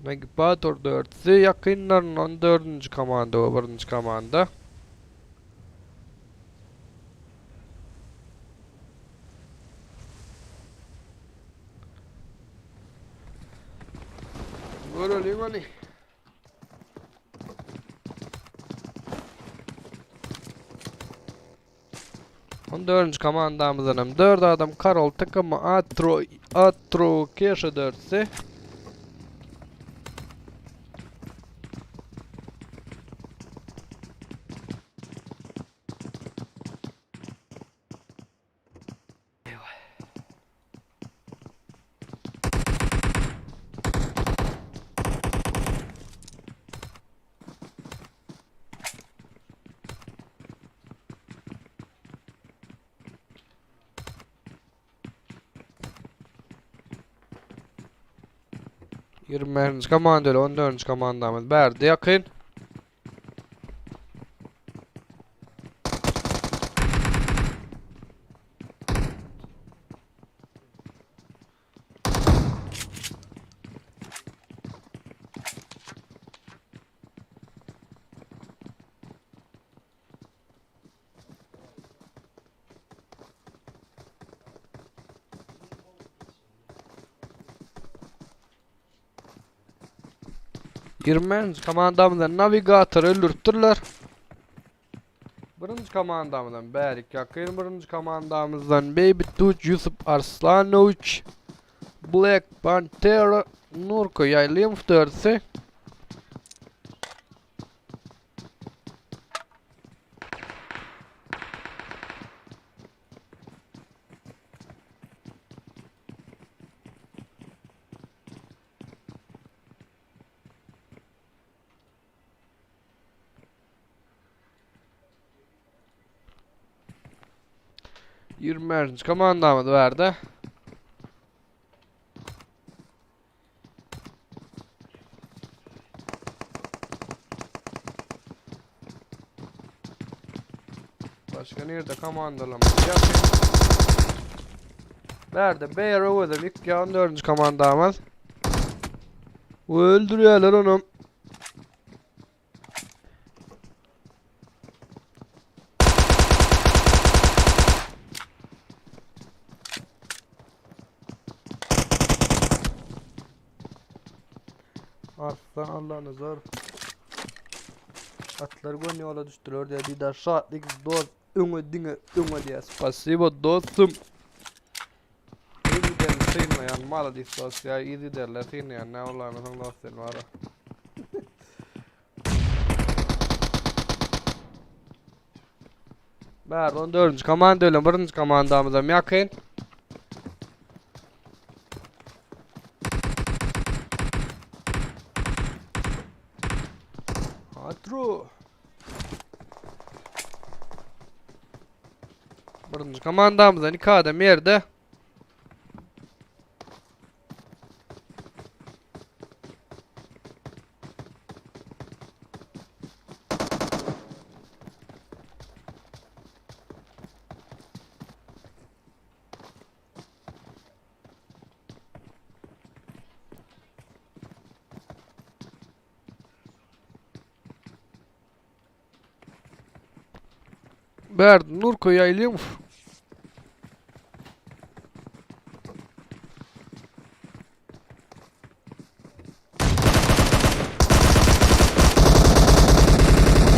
[SPEAKER 1] Nagibator 4-si ýakynlaryndan 4-nji komanda we 1-nji komanda. Göreliň ony. On dördünji komandamyzdan hem 4 adam Karol takımı Atro Atro Keşe dörtsi. Ýigrimi komanda ile 14-nji komandamyz bärde ýakyn. 25-nji komandamyzdan Navigator öldüripdirler. Birinji komandamyzdan Bärik Ýakyn, birinji komandamyzdan Baby Tuç Ýusup Arslanowiç, Black Pantera, Nurko Ýaýlymow dördüsi. Ýigrimi komandamyz bardy. Başga nirde komandalarymyz ýakyn. Bärde Bear Öwezem ýykýar 14-nji komandamyz. Öldürýärler onam. Arslan Allanazar. Atlar gön ýola düşdüler diýýär. Didar Şatlyk dost öňe diňe öňe diýýär. Spasibo dostum. Yzygiderli synlaýan maladis dost ýa yzygiderli synlaýan näme bolanyň dost sen bara. Bärde 14-nji komanda bilen 1-nji komandamyzam ýakyn. Hatru. Birinji komandamyzdan iki adam ýerde. Bärde Nurko Ýaýlymow.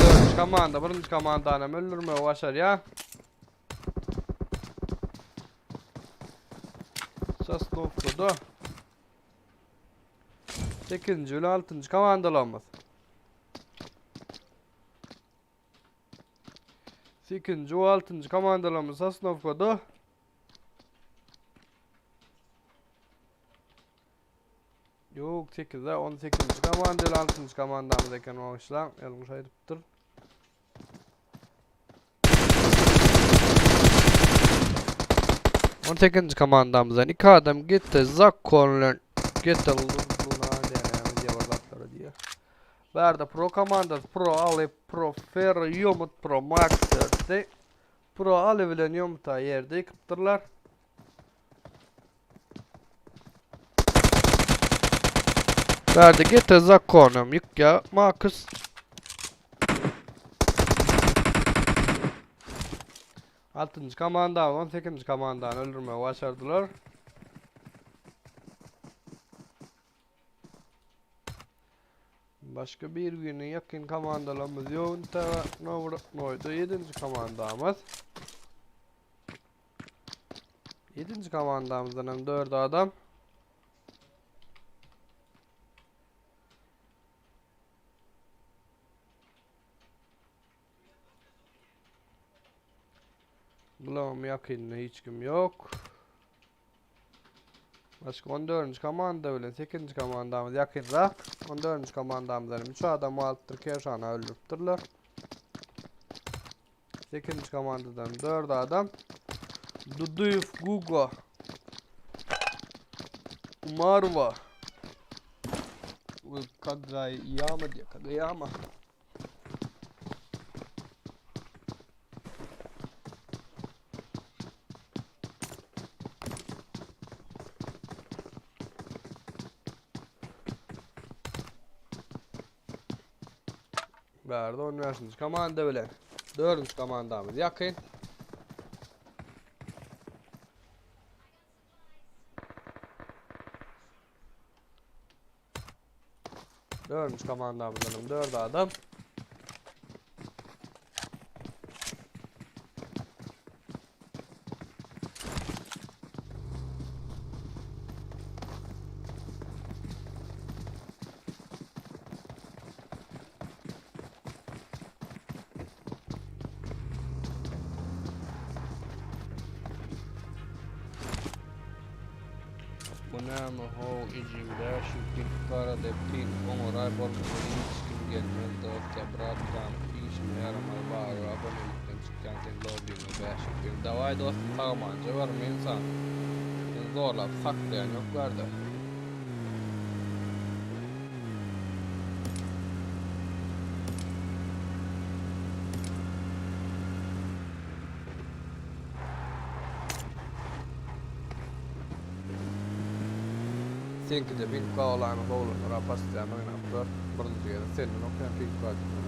[SPEAKER 1] Dördünji komanda, birinji komandany hem öldürmegi başarýar. Sosnowkada. 8-nji bilen 6-njy komandalarymyz. 8-nji we 6-njy komandalarymyz Sosnowkada. Ýok, 8-de 18-nji komanda ile 6-njy komandamyz eken bagyşlaň. Ýalňyş aýdypdyr. On sekizinji komandamyzdan iki adam gitdi. Zakon bilen gitdi. Luna diýen diýe bir zatlar diýe. Bärde Pro komandasy Pro Ali, Pro Ferro, Yomut Pro Max dörtdi. Pro Ali bilen Yomuta ýerde ýykypdyrlar. Bärde gete zakonam ýykýa Markus. Altynjy komanda, 18-nji komandany öldürmegi başardylar. Başga bir güni ýakyn komandalarymyz ýok. Intäge Nowrotnoýda 7-nji komandamyz. 7-nji komandamyzdan hem 4 adam. Bulamam ýakynda hiç kim ýok. Başga 14-nji komanda bilen 8-nji komandamyz ýakynrak. 14-nji komandamyzdan 3 adam galypdyr, Kerşana öldüripdirler. 8-nji komandadan 4 adam. Duduýew Gugo. Umarowa. We Kagayama diýe, Kagayama. Bärde 15-nji komanda bilen 4-nji komandamyz ýakyn. Dördünji komandamyzdan hem 4 adam. Bu näme how ejigdä şu git gara depgin oňaraý bolmasa hiç kim gelmez dostya brat jan işime ýaramaz bary abonelikden çykýan seň lobbyňa 500 bin daway dostum sagmanja bar men san seni zorlap saklaýan ýok bärde. Seňkide pinkka bolany howlanlar a postoýan oýnap gör. Birinji gezek senden okýan pinkka diýip.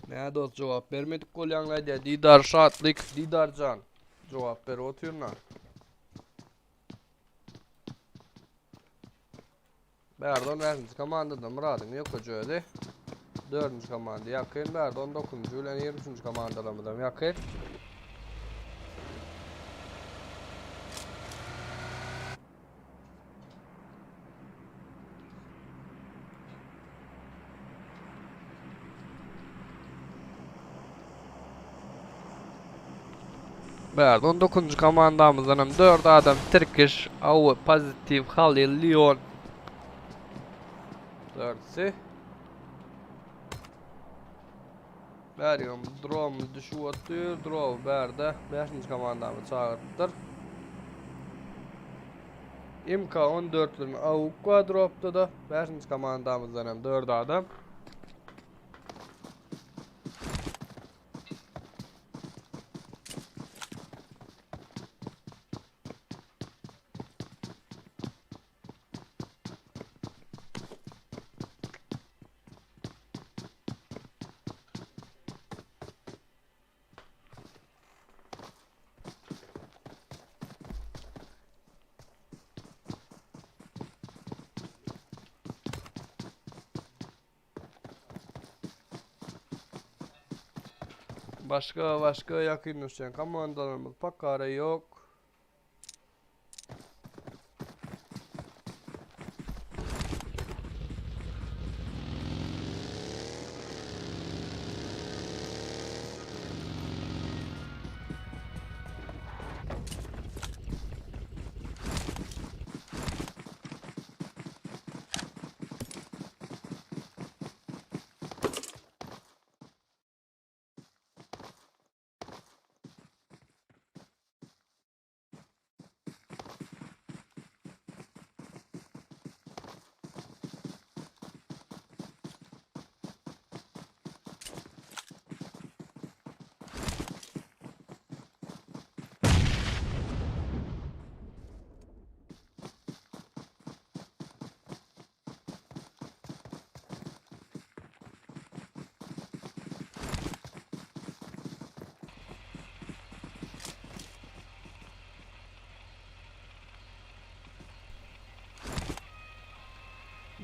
[SPEAKER 1] Nä dost jogap bermedik bolýaň aýdýa Didar Şatlyk Didarjan jogap berip otyrna. Bärde 15-nji komandada Myradyň ýokaja özi. 4-nji komanda ýakyn, bärde 19-njy bilen 23-nji komandalarymyzam ýakyn. Bärde 19-njy komandamyzdan hem 4 adam Tirkiş, Awe, Pozitiv, Halil, Leon. Dördüsi. Bärigem dromumyz düşüp otyr. Drow bärde. 5-nji komandamyz çagyrypdyr. MK 14 bilen AUK bar dropda da. 5-nji komandamyzdan hem 4 adam. Başga başga ýakyn düşýän komandalarymyz pakara ýok.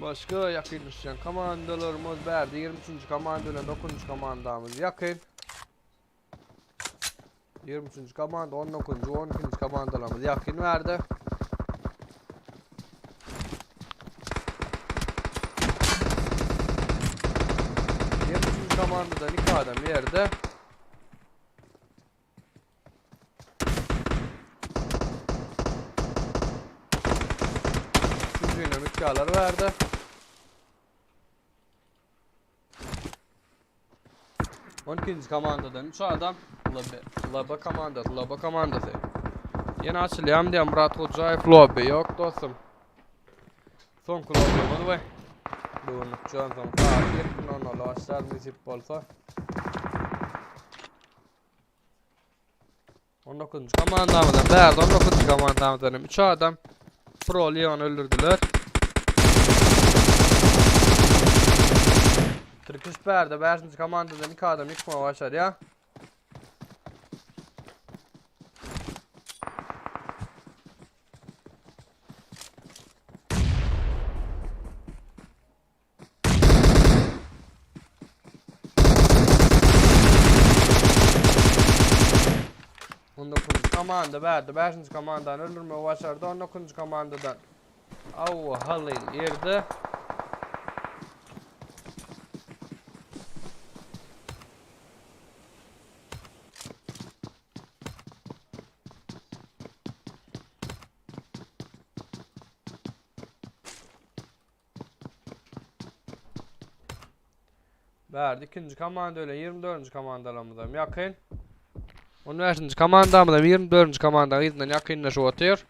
[SPEAKER 1] Başga ýakyn düşýän komandalarymyz bärde 23-nji komanda bilen 9-njy komandamyz ýakyn. 23-nji komanda 19-njy 12-nji komandalarymyz ýakyn bärde. 23-nji komandadan 2 adam ýerde. Üçünjüne miktarlar verdi. 12. komandadan 3 adam. Lobby, lobby komandasy, lobby komandasy. Ýene açylýam diýen Murat Hojaýew lobby ýok dostum. Soňky lobbymiz we bu günlük Johnson saat 20.00 başlar nesip bolsa. 19-njy komandamyzdan bärde 19-njy komandamyzdan hem 3 adam. Pro Leon öldürdüler. Türküş bärde 5. komandadan 2 adam ýykmaga başarýar. On dokuzunjy komanda bärde bäşinji komandany öldürmegi başardy. On dokuzunjy komandadan Aw Halyl ýerde. Bärde ikinji komanda bilen 24-nji komandalarymyzam ýakyn. 15-nji komandamyzam 24-nji komanda yzyndan ýakynlaşyp otyr.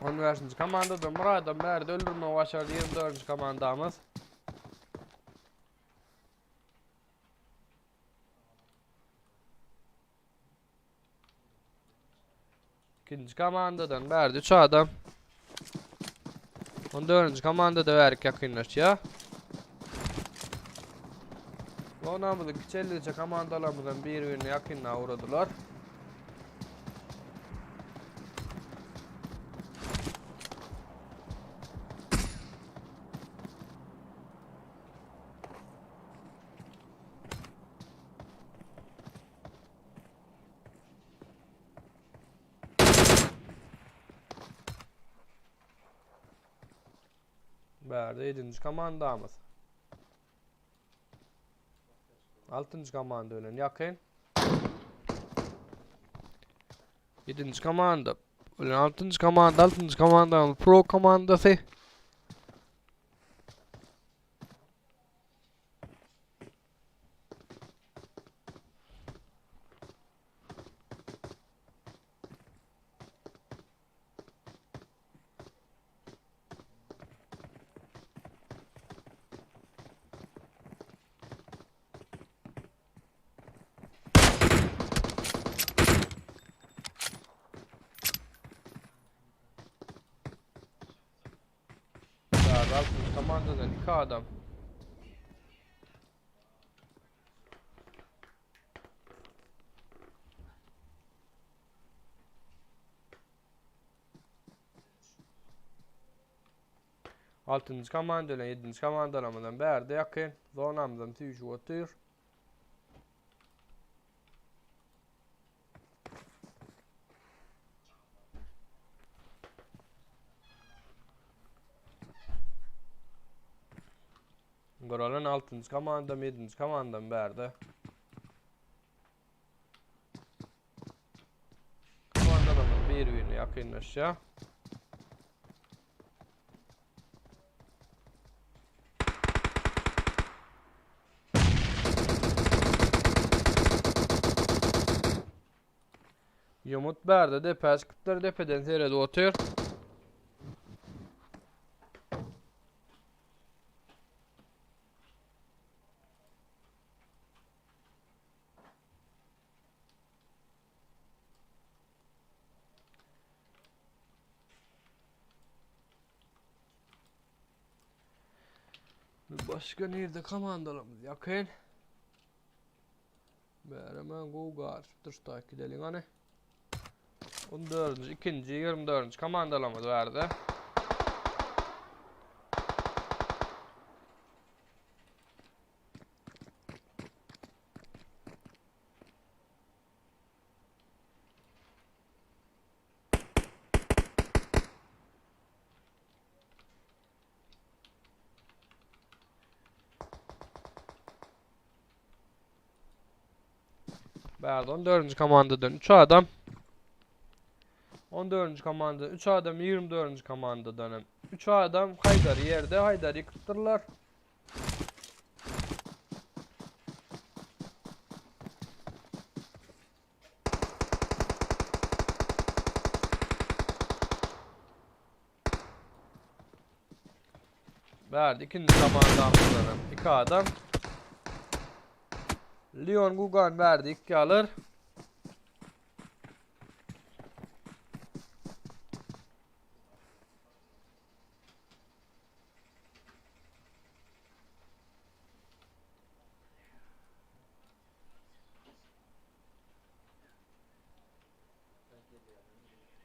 [SPEAKER 1] On bäşinji komandada Myradam bärde öldürmegi başardy 24-nji komandamyz. İkinci komandadan bärde 3 adam. 14. komandada bärik ýakynlaşýar. Zonamyzyň kiçi ellice komandalarymyzdan bir-birine ýakynda ugradylar. Bärde 7. komandamyz. 6. komanda bilen ýakyn. 7. komanda bilen 6. komanda, 6. komandamyz pro komandasy. Bärde komandadan 2 adam. Altynjy komanda bilen ýedinji komandalarymyzam bärde ýakyn. Zonamyzam süýşüp otyr. Görelim 6. komandam 7. komandam bärde. Komandalarymyz bir-birine ýakynlaşýar. Ýomut bärde depä çykypdyr, depeden seredip otyr. Başga nirde komandalarymyz ýakyn? Bäremen gowy garyşypdyr şu taýy gideliň hany. 14-nji, 2-nji, 24-nji komandalarymyz bärde. Bärde 14. komandadan 3 adam. 14. komanda 3 adam, 24. komandadan 3 adam. Haydar ýerde, Haydar ýykypdyrlar. Bärde ikinji komandamyzdan 2 adam. Leon Gugan bärde 2 alır.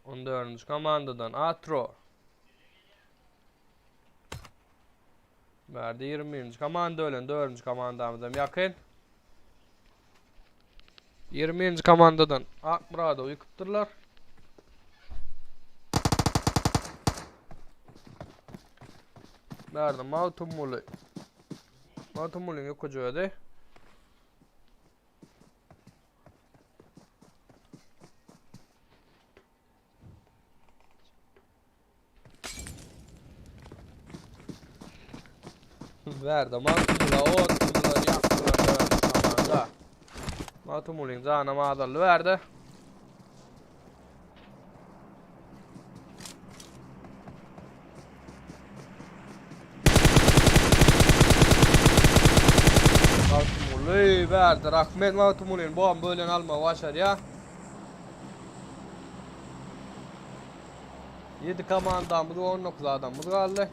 [SPEAKER 1] 14-nji komandadan Atro. Bärde 21-nji komanda bilen 4-nji komandamyzam ýakyn. 21-nji komandadan Akmyradowy ýykypdyrlar. Bärde Magtymguly. Magtymgulyň ýykyjy özi. Bärde Magtymgula otdular, ýakdylar komanda. Magtymgulyň janam azaldy bärde. Magtymguly bärde Rahmet Magtymgulyny bomba bilen almagy başarýar. 7 komandamyz we 19 adamymyz galdy.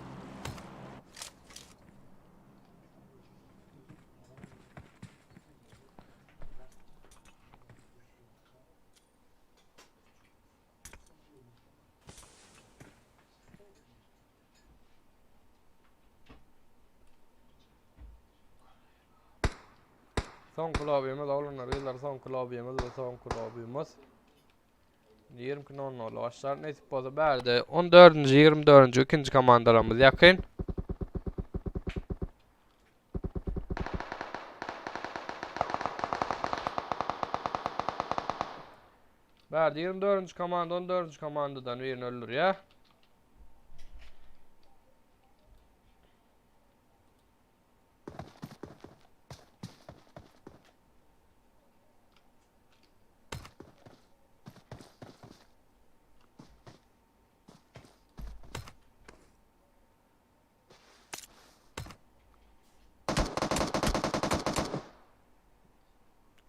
[SPEAKER 1] Soňky lobbymiz oglanlar gyzlar soňky lobbymiz we soňky lobbymiz. 22.00 başlar nesip bolsa bärde 14-nji 24-nji ikinji komandalarymyz ýakyn. Bärde 24-nji komanda 14-nji komandadan birini öldürýär.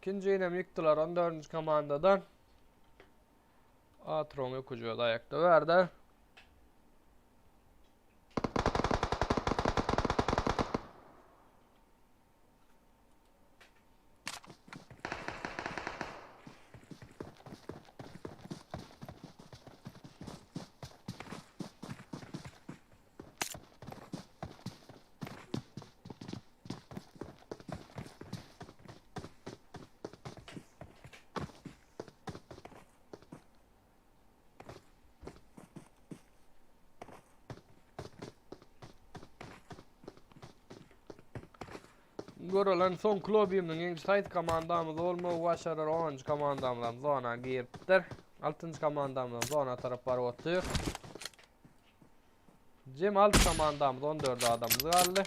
[SPEAKER 1] İkinci inem ýykdylar 14. komandadan. Atron ökücü ayakta verdi. Görelen soňky lobiminiň ýeňiji saýt komandamyz bolmagy başarar. 10-njy komandamyzam zona giripdir. 6-njy komandamyzam zona tarap baryp otyr. Jem 6 komandamyz 14 adamymyz galdy.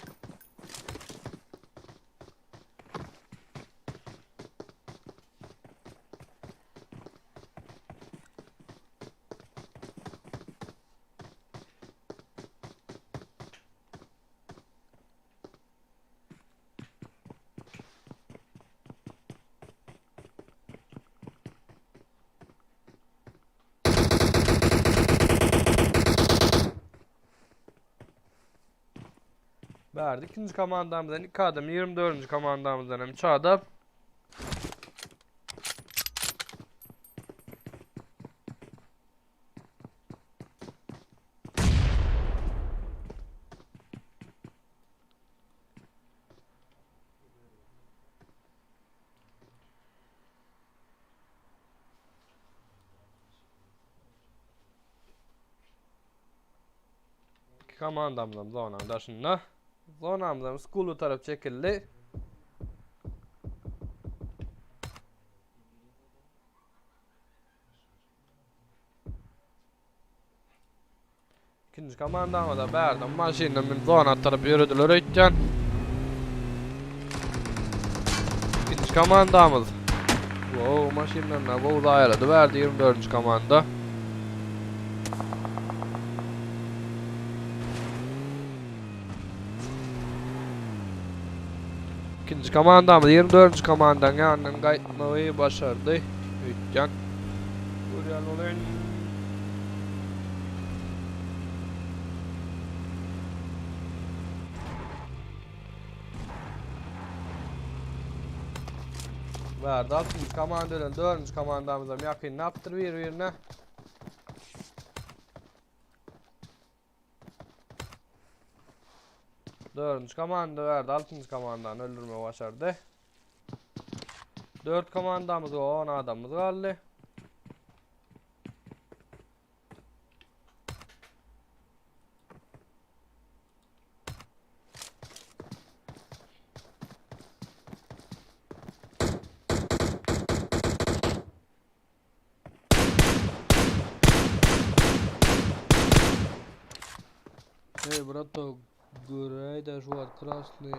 [SPEAKER 1] Bärde ikinji komandamyzdan 2 adam, 24-nji komandamyzdan hem 3 adam. İki komandamyzam zonanyň daşynda. Zonamyzam skulu tarap çekildi. Ikinji komandamyza bärden maşyndan münüp zona tarap ýörediler öýtýän. Ikinji komandamyz. Wow, maşyndan da gowy zaýalady bärde 24-nji komanda. Ikinji komandamyz 24-nji komandaň ýanyndan gaýtmagy başardy. Öýtýän. Görýän olayyn. Bärde 6-njy komanda bilen 4-nji komandamyzam ýakynlapdyr bir-birine. Dördünji komanda bärde altynjy komandany öldürmegi başardy. Dört komandamyz we 10 adamymyz galdy. Ey brato, göräýdä şu wagt krasny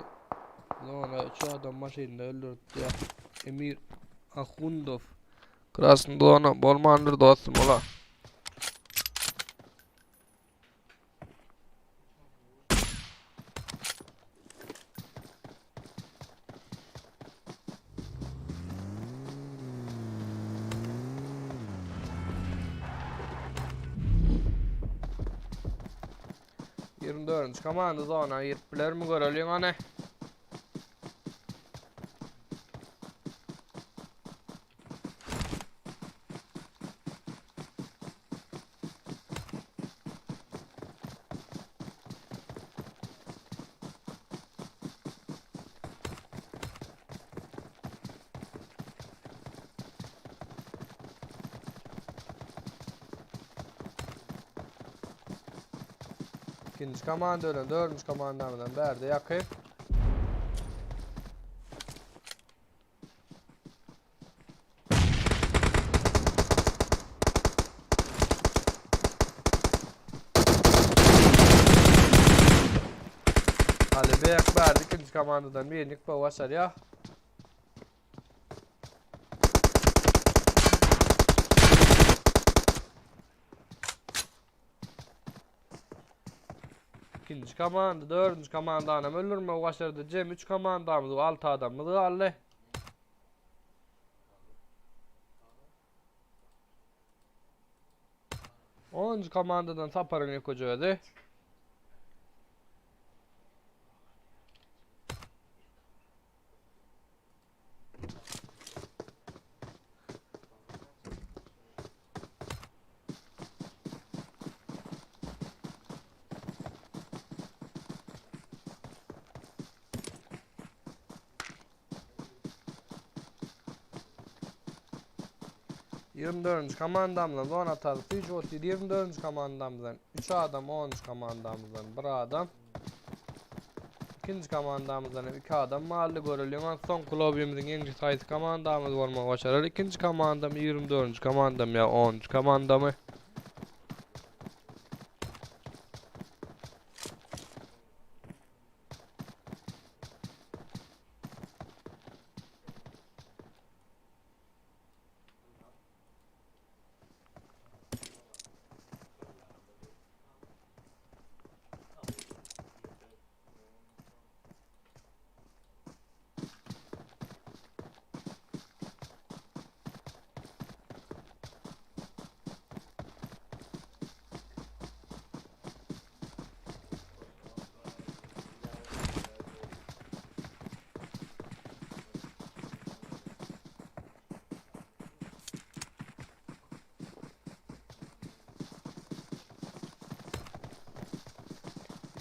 [SPEAKER 1] zona üç adam maşynda öldürtdi. Emir Ahundow. Krasny zona bolmandyr dostum ola. 24-nji komanda zona girip bilermi göreliň hany. İkinci komanda ölen dördüncü komandamdan bärde ýakyn. Ali Bek bärde ikinji komandadan birini ýykmagy başarýar. İkinci komanda, dördüncü komandany öldürmegi başardy. Jem 3 komandamyz we 6 adamymyz galdy. Onuncu komandadan Saparyň ýokaja özi. 24-nji komandamyzdan zona atarys. Üç otyr 24-nji komandamyzdan 3 adam, 10-njy komandamyzdan 1 adam. Ikinji komandamyzdan hem 2 adam galdy. Göreliň onsoň soňky lobbymiziň ýeňiji haýsy komandamyz bolmagy başarar. Ikinji komandamy, 24-nji komandamy ýa 10-njy komandamy?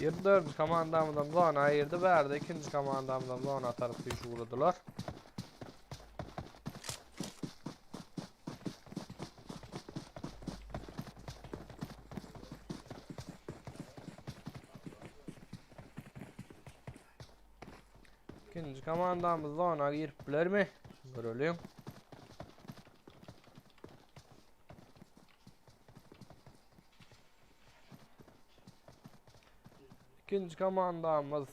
[SPEAKER 1] 24-nji komandamyzam zona girdi. Bärde ikinji komandamyzam zona tarap süýşüp ugradylar. İkinji komandamyz zona girip bilermi? Görelim. İkinji komandamyz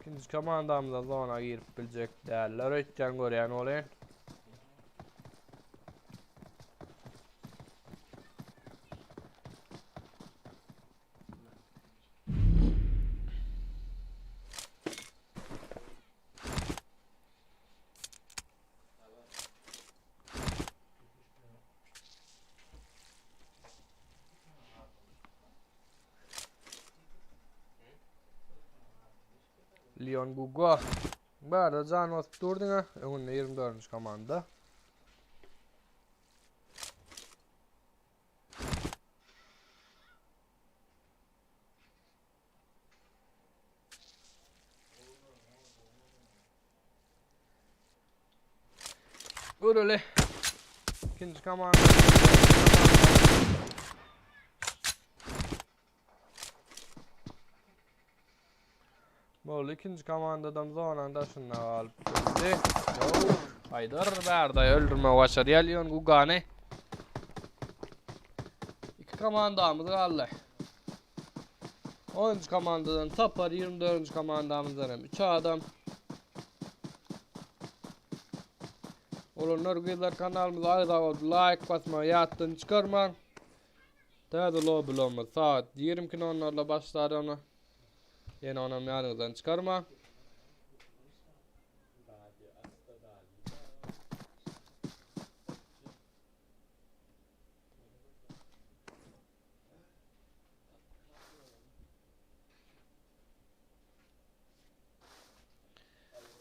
[SPEAKER 1] İkinji komandamyza zona girip biljek däller öýtýän görýän bolýan. Leon Gugo. Bärde jan basyp dur diňe. Öňünde 24-nji komanda. Göreli. İkinci komanda. Boldy ikinji komandadam zonanyň daşynda galyp bildi. Ýok. Haýdar bärde öldürmegi başarýar Leon Gugany. İki komandamyz galdy. 10. komandadan Sapar, 24. komandamyzdan hem 3 adam. Olanlar gyzlar kanalymyza agza bolup like basmagy ýatdan çykarmaň. Täze lobbylarymyz saat 22.00-da başlar ona. Ýene onam ýadyňyzdan çykarmaň.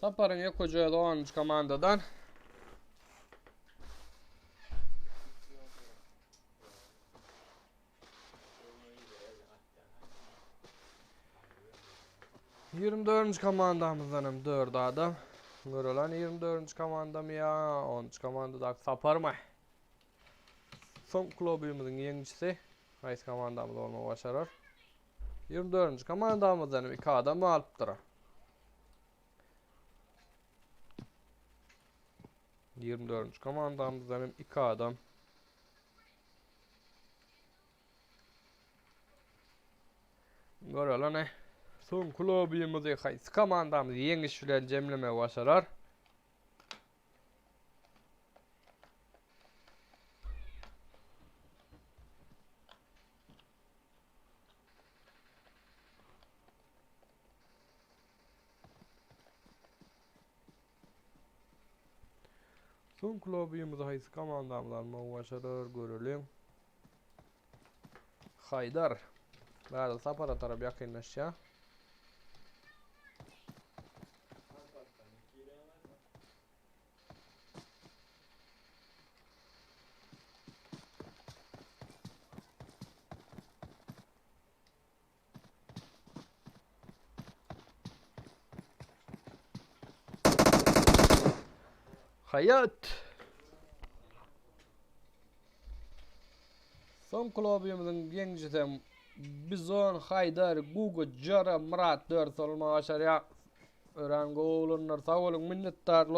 [SPEAKER 1] Saparyň ýokaja 10 komandadan. 24. komandamyzdan hem 4 adam. Görelen 24. komandamy ýa 10. komandadaky Saparmy? Soň klubymyzyň ýeňijisi haýsy komandamyz bolmagy başarar? 24. komandamyzdan hem 2 adam alypdyr. 24. komandamyzdan hem 2 adam. Göreli ne? Soň klubymyzy haýsy komandamyz ýeňiş bilen jemlemegi başarar? Soň klubymyzy haýsy komandamyz almagy başarar göreliň. Haýdar. Bäri sapara tarap ýakynlaşýar. Hayat. Son klubymyzyň ýeňijisi Bizon, Haýdar, Gugu, Jora, Myrat 4 olmagy başarýar. Örän gowy oglanlar. Sag boluň, minnetdar.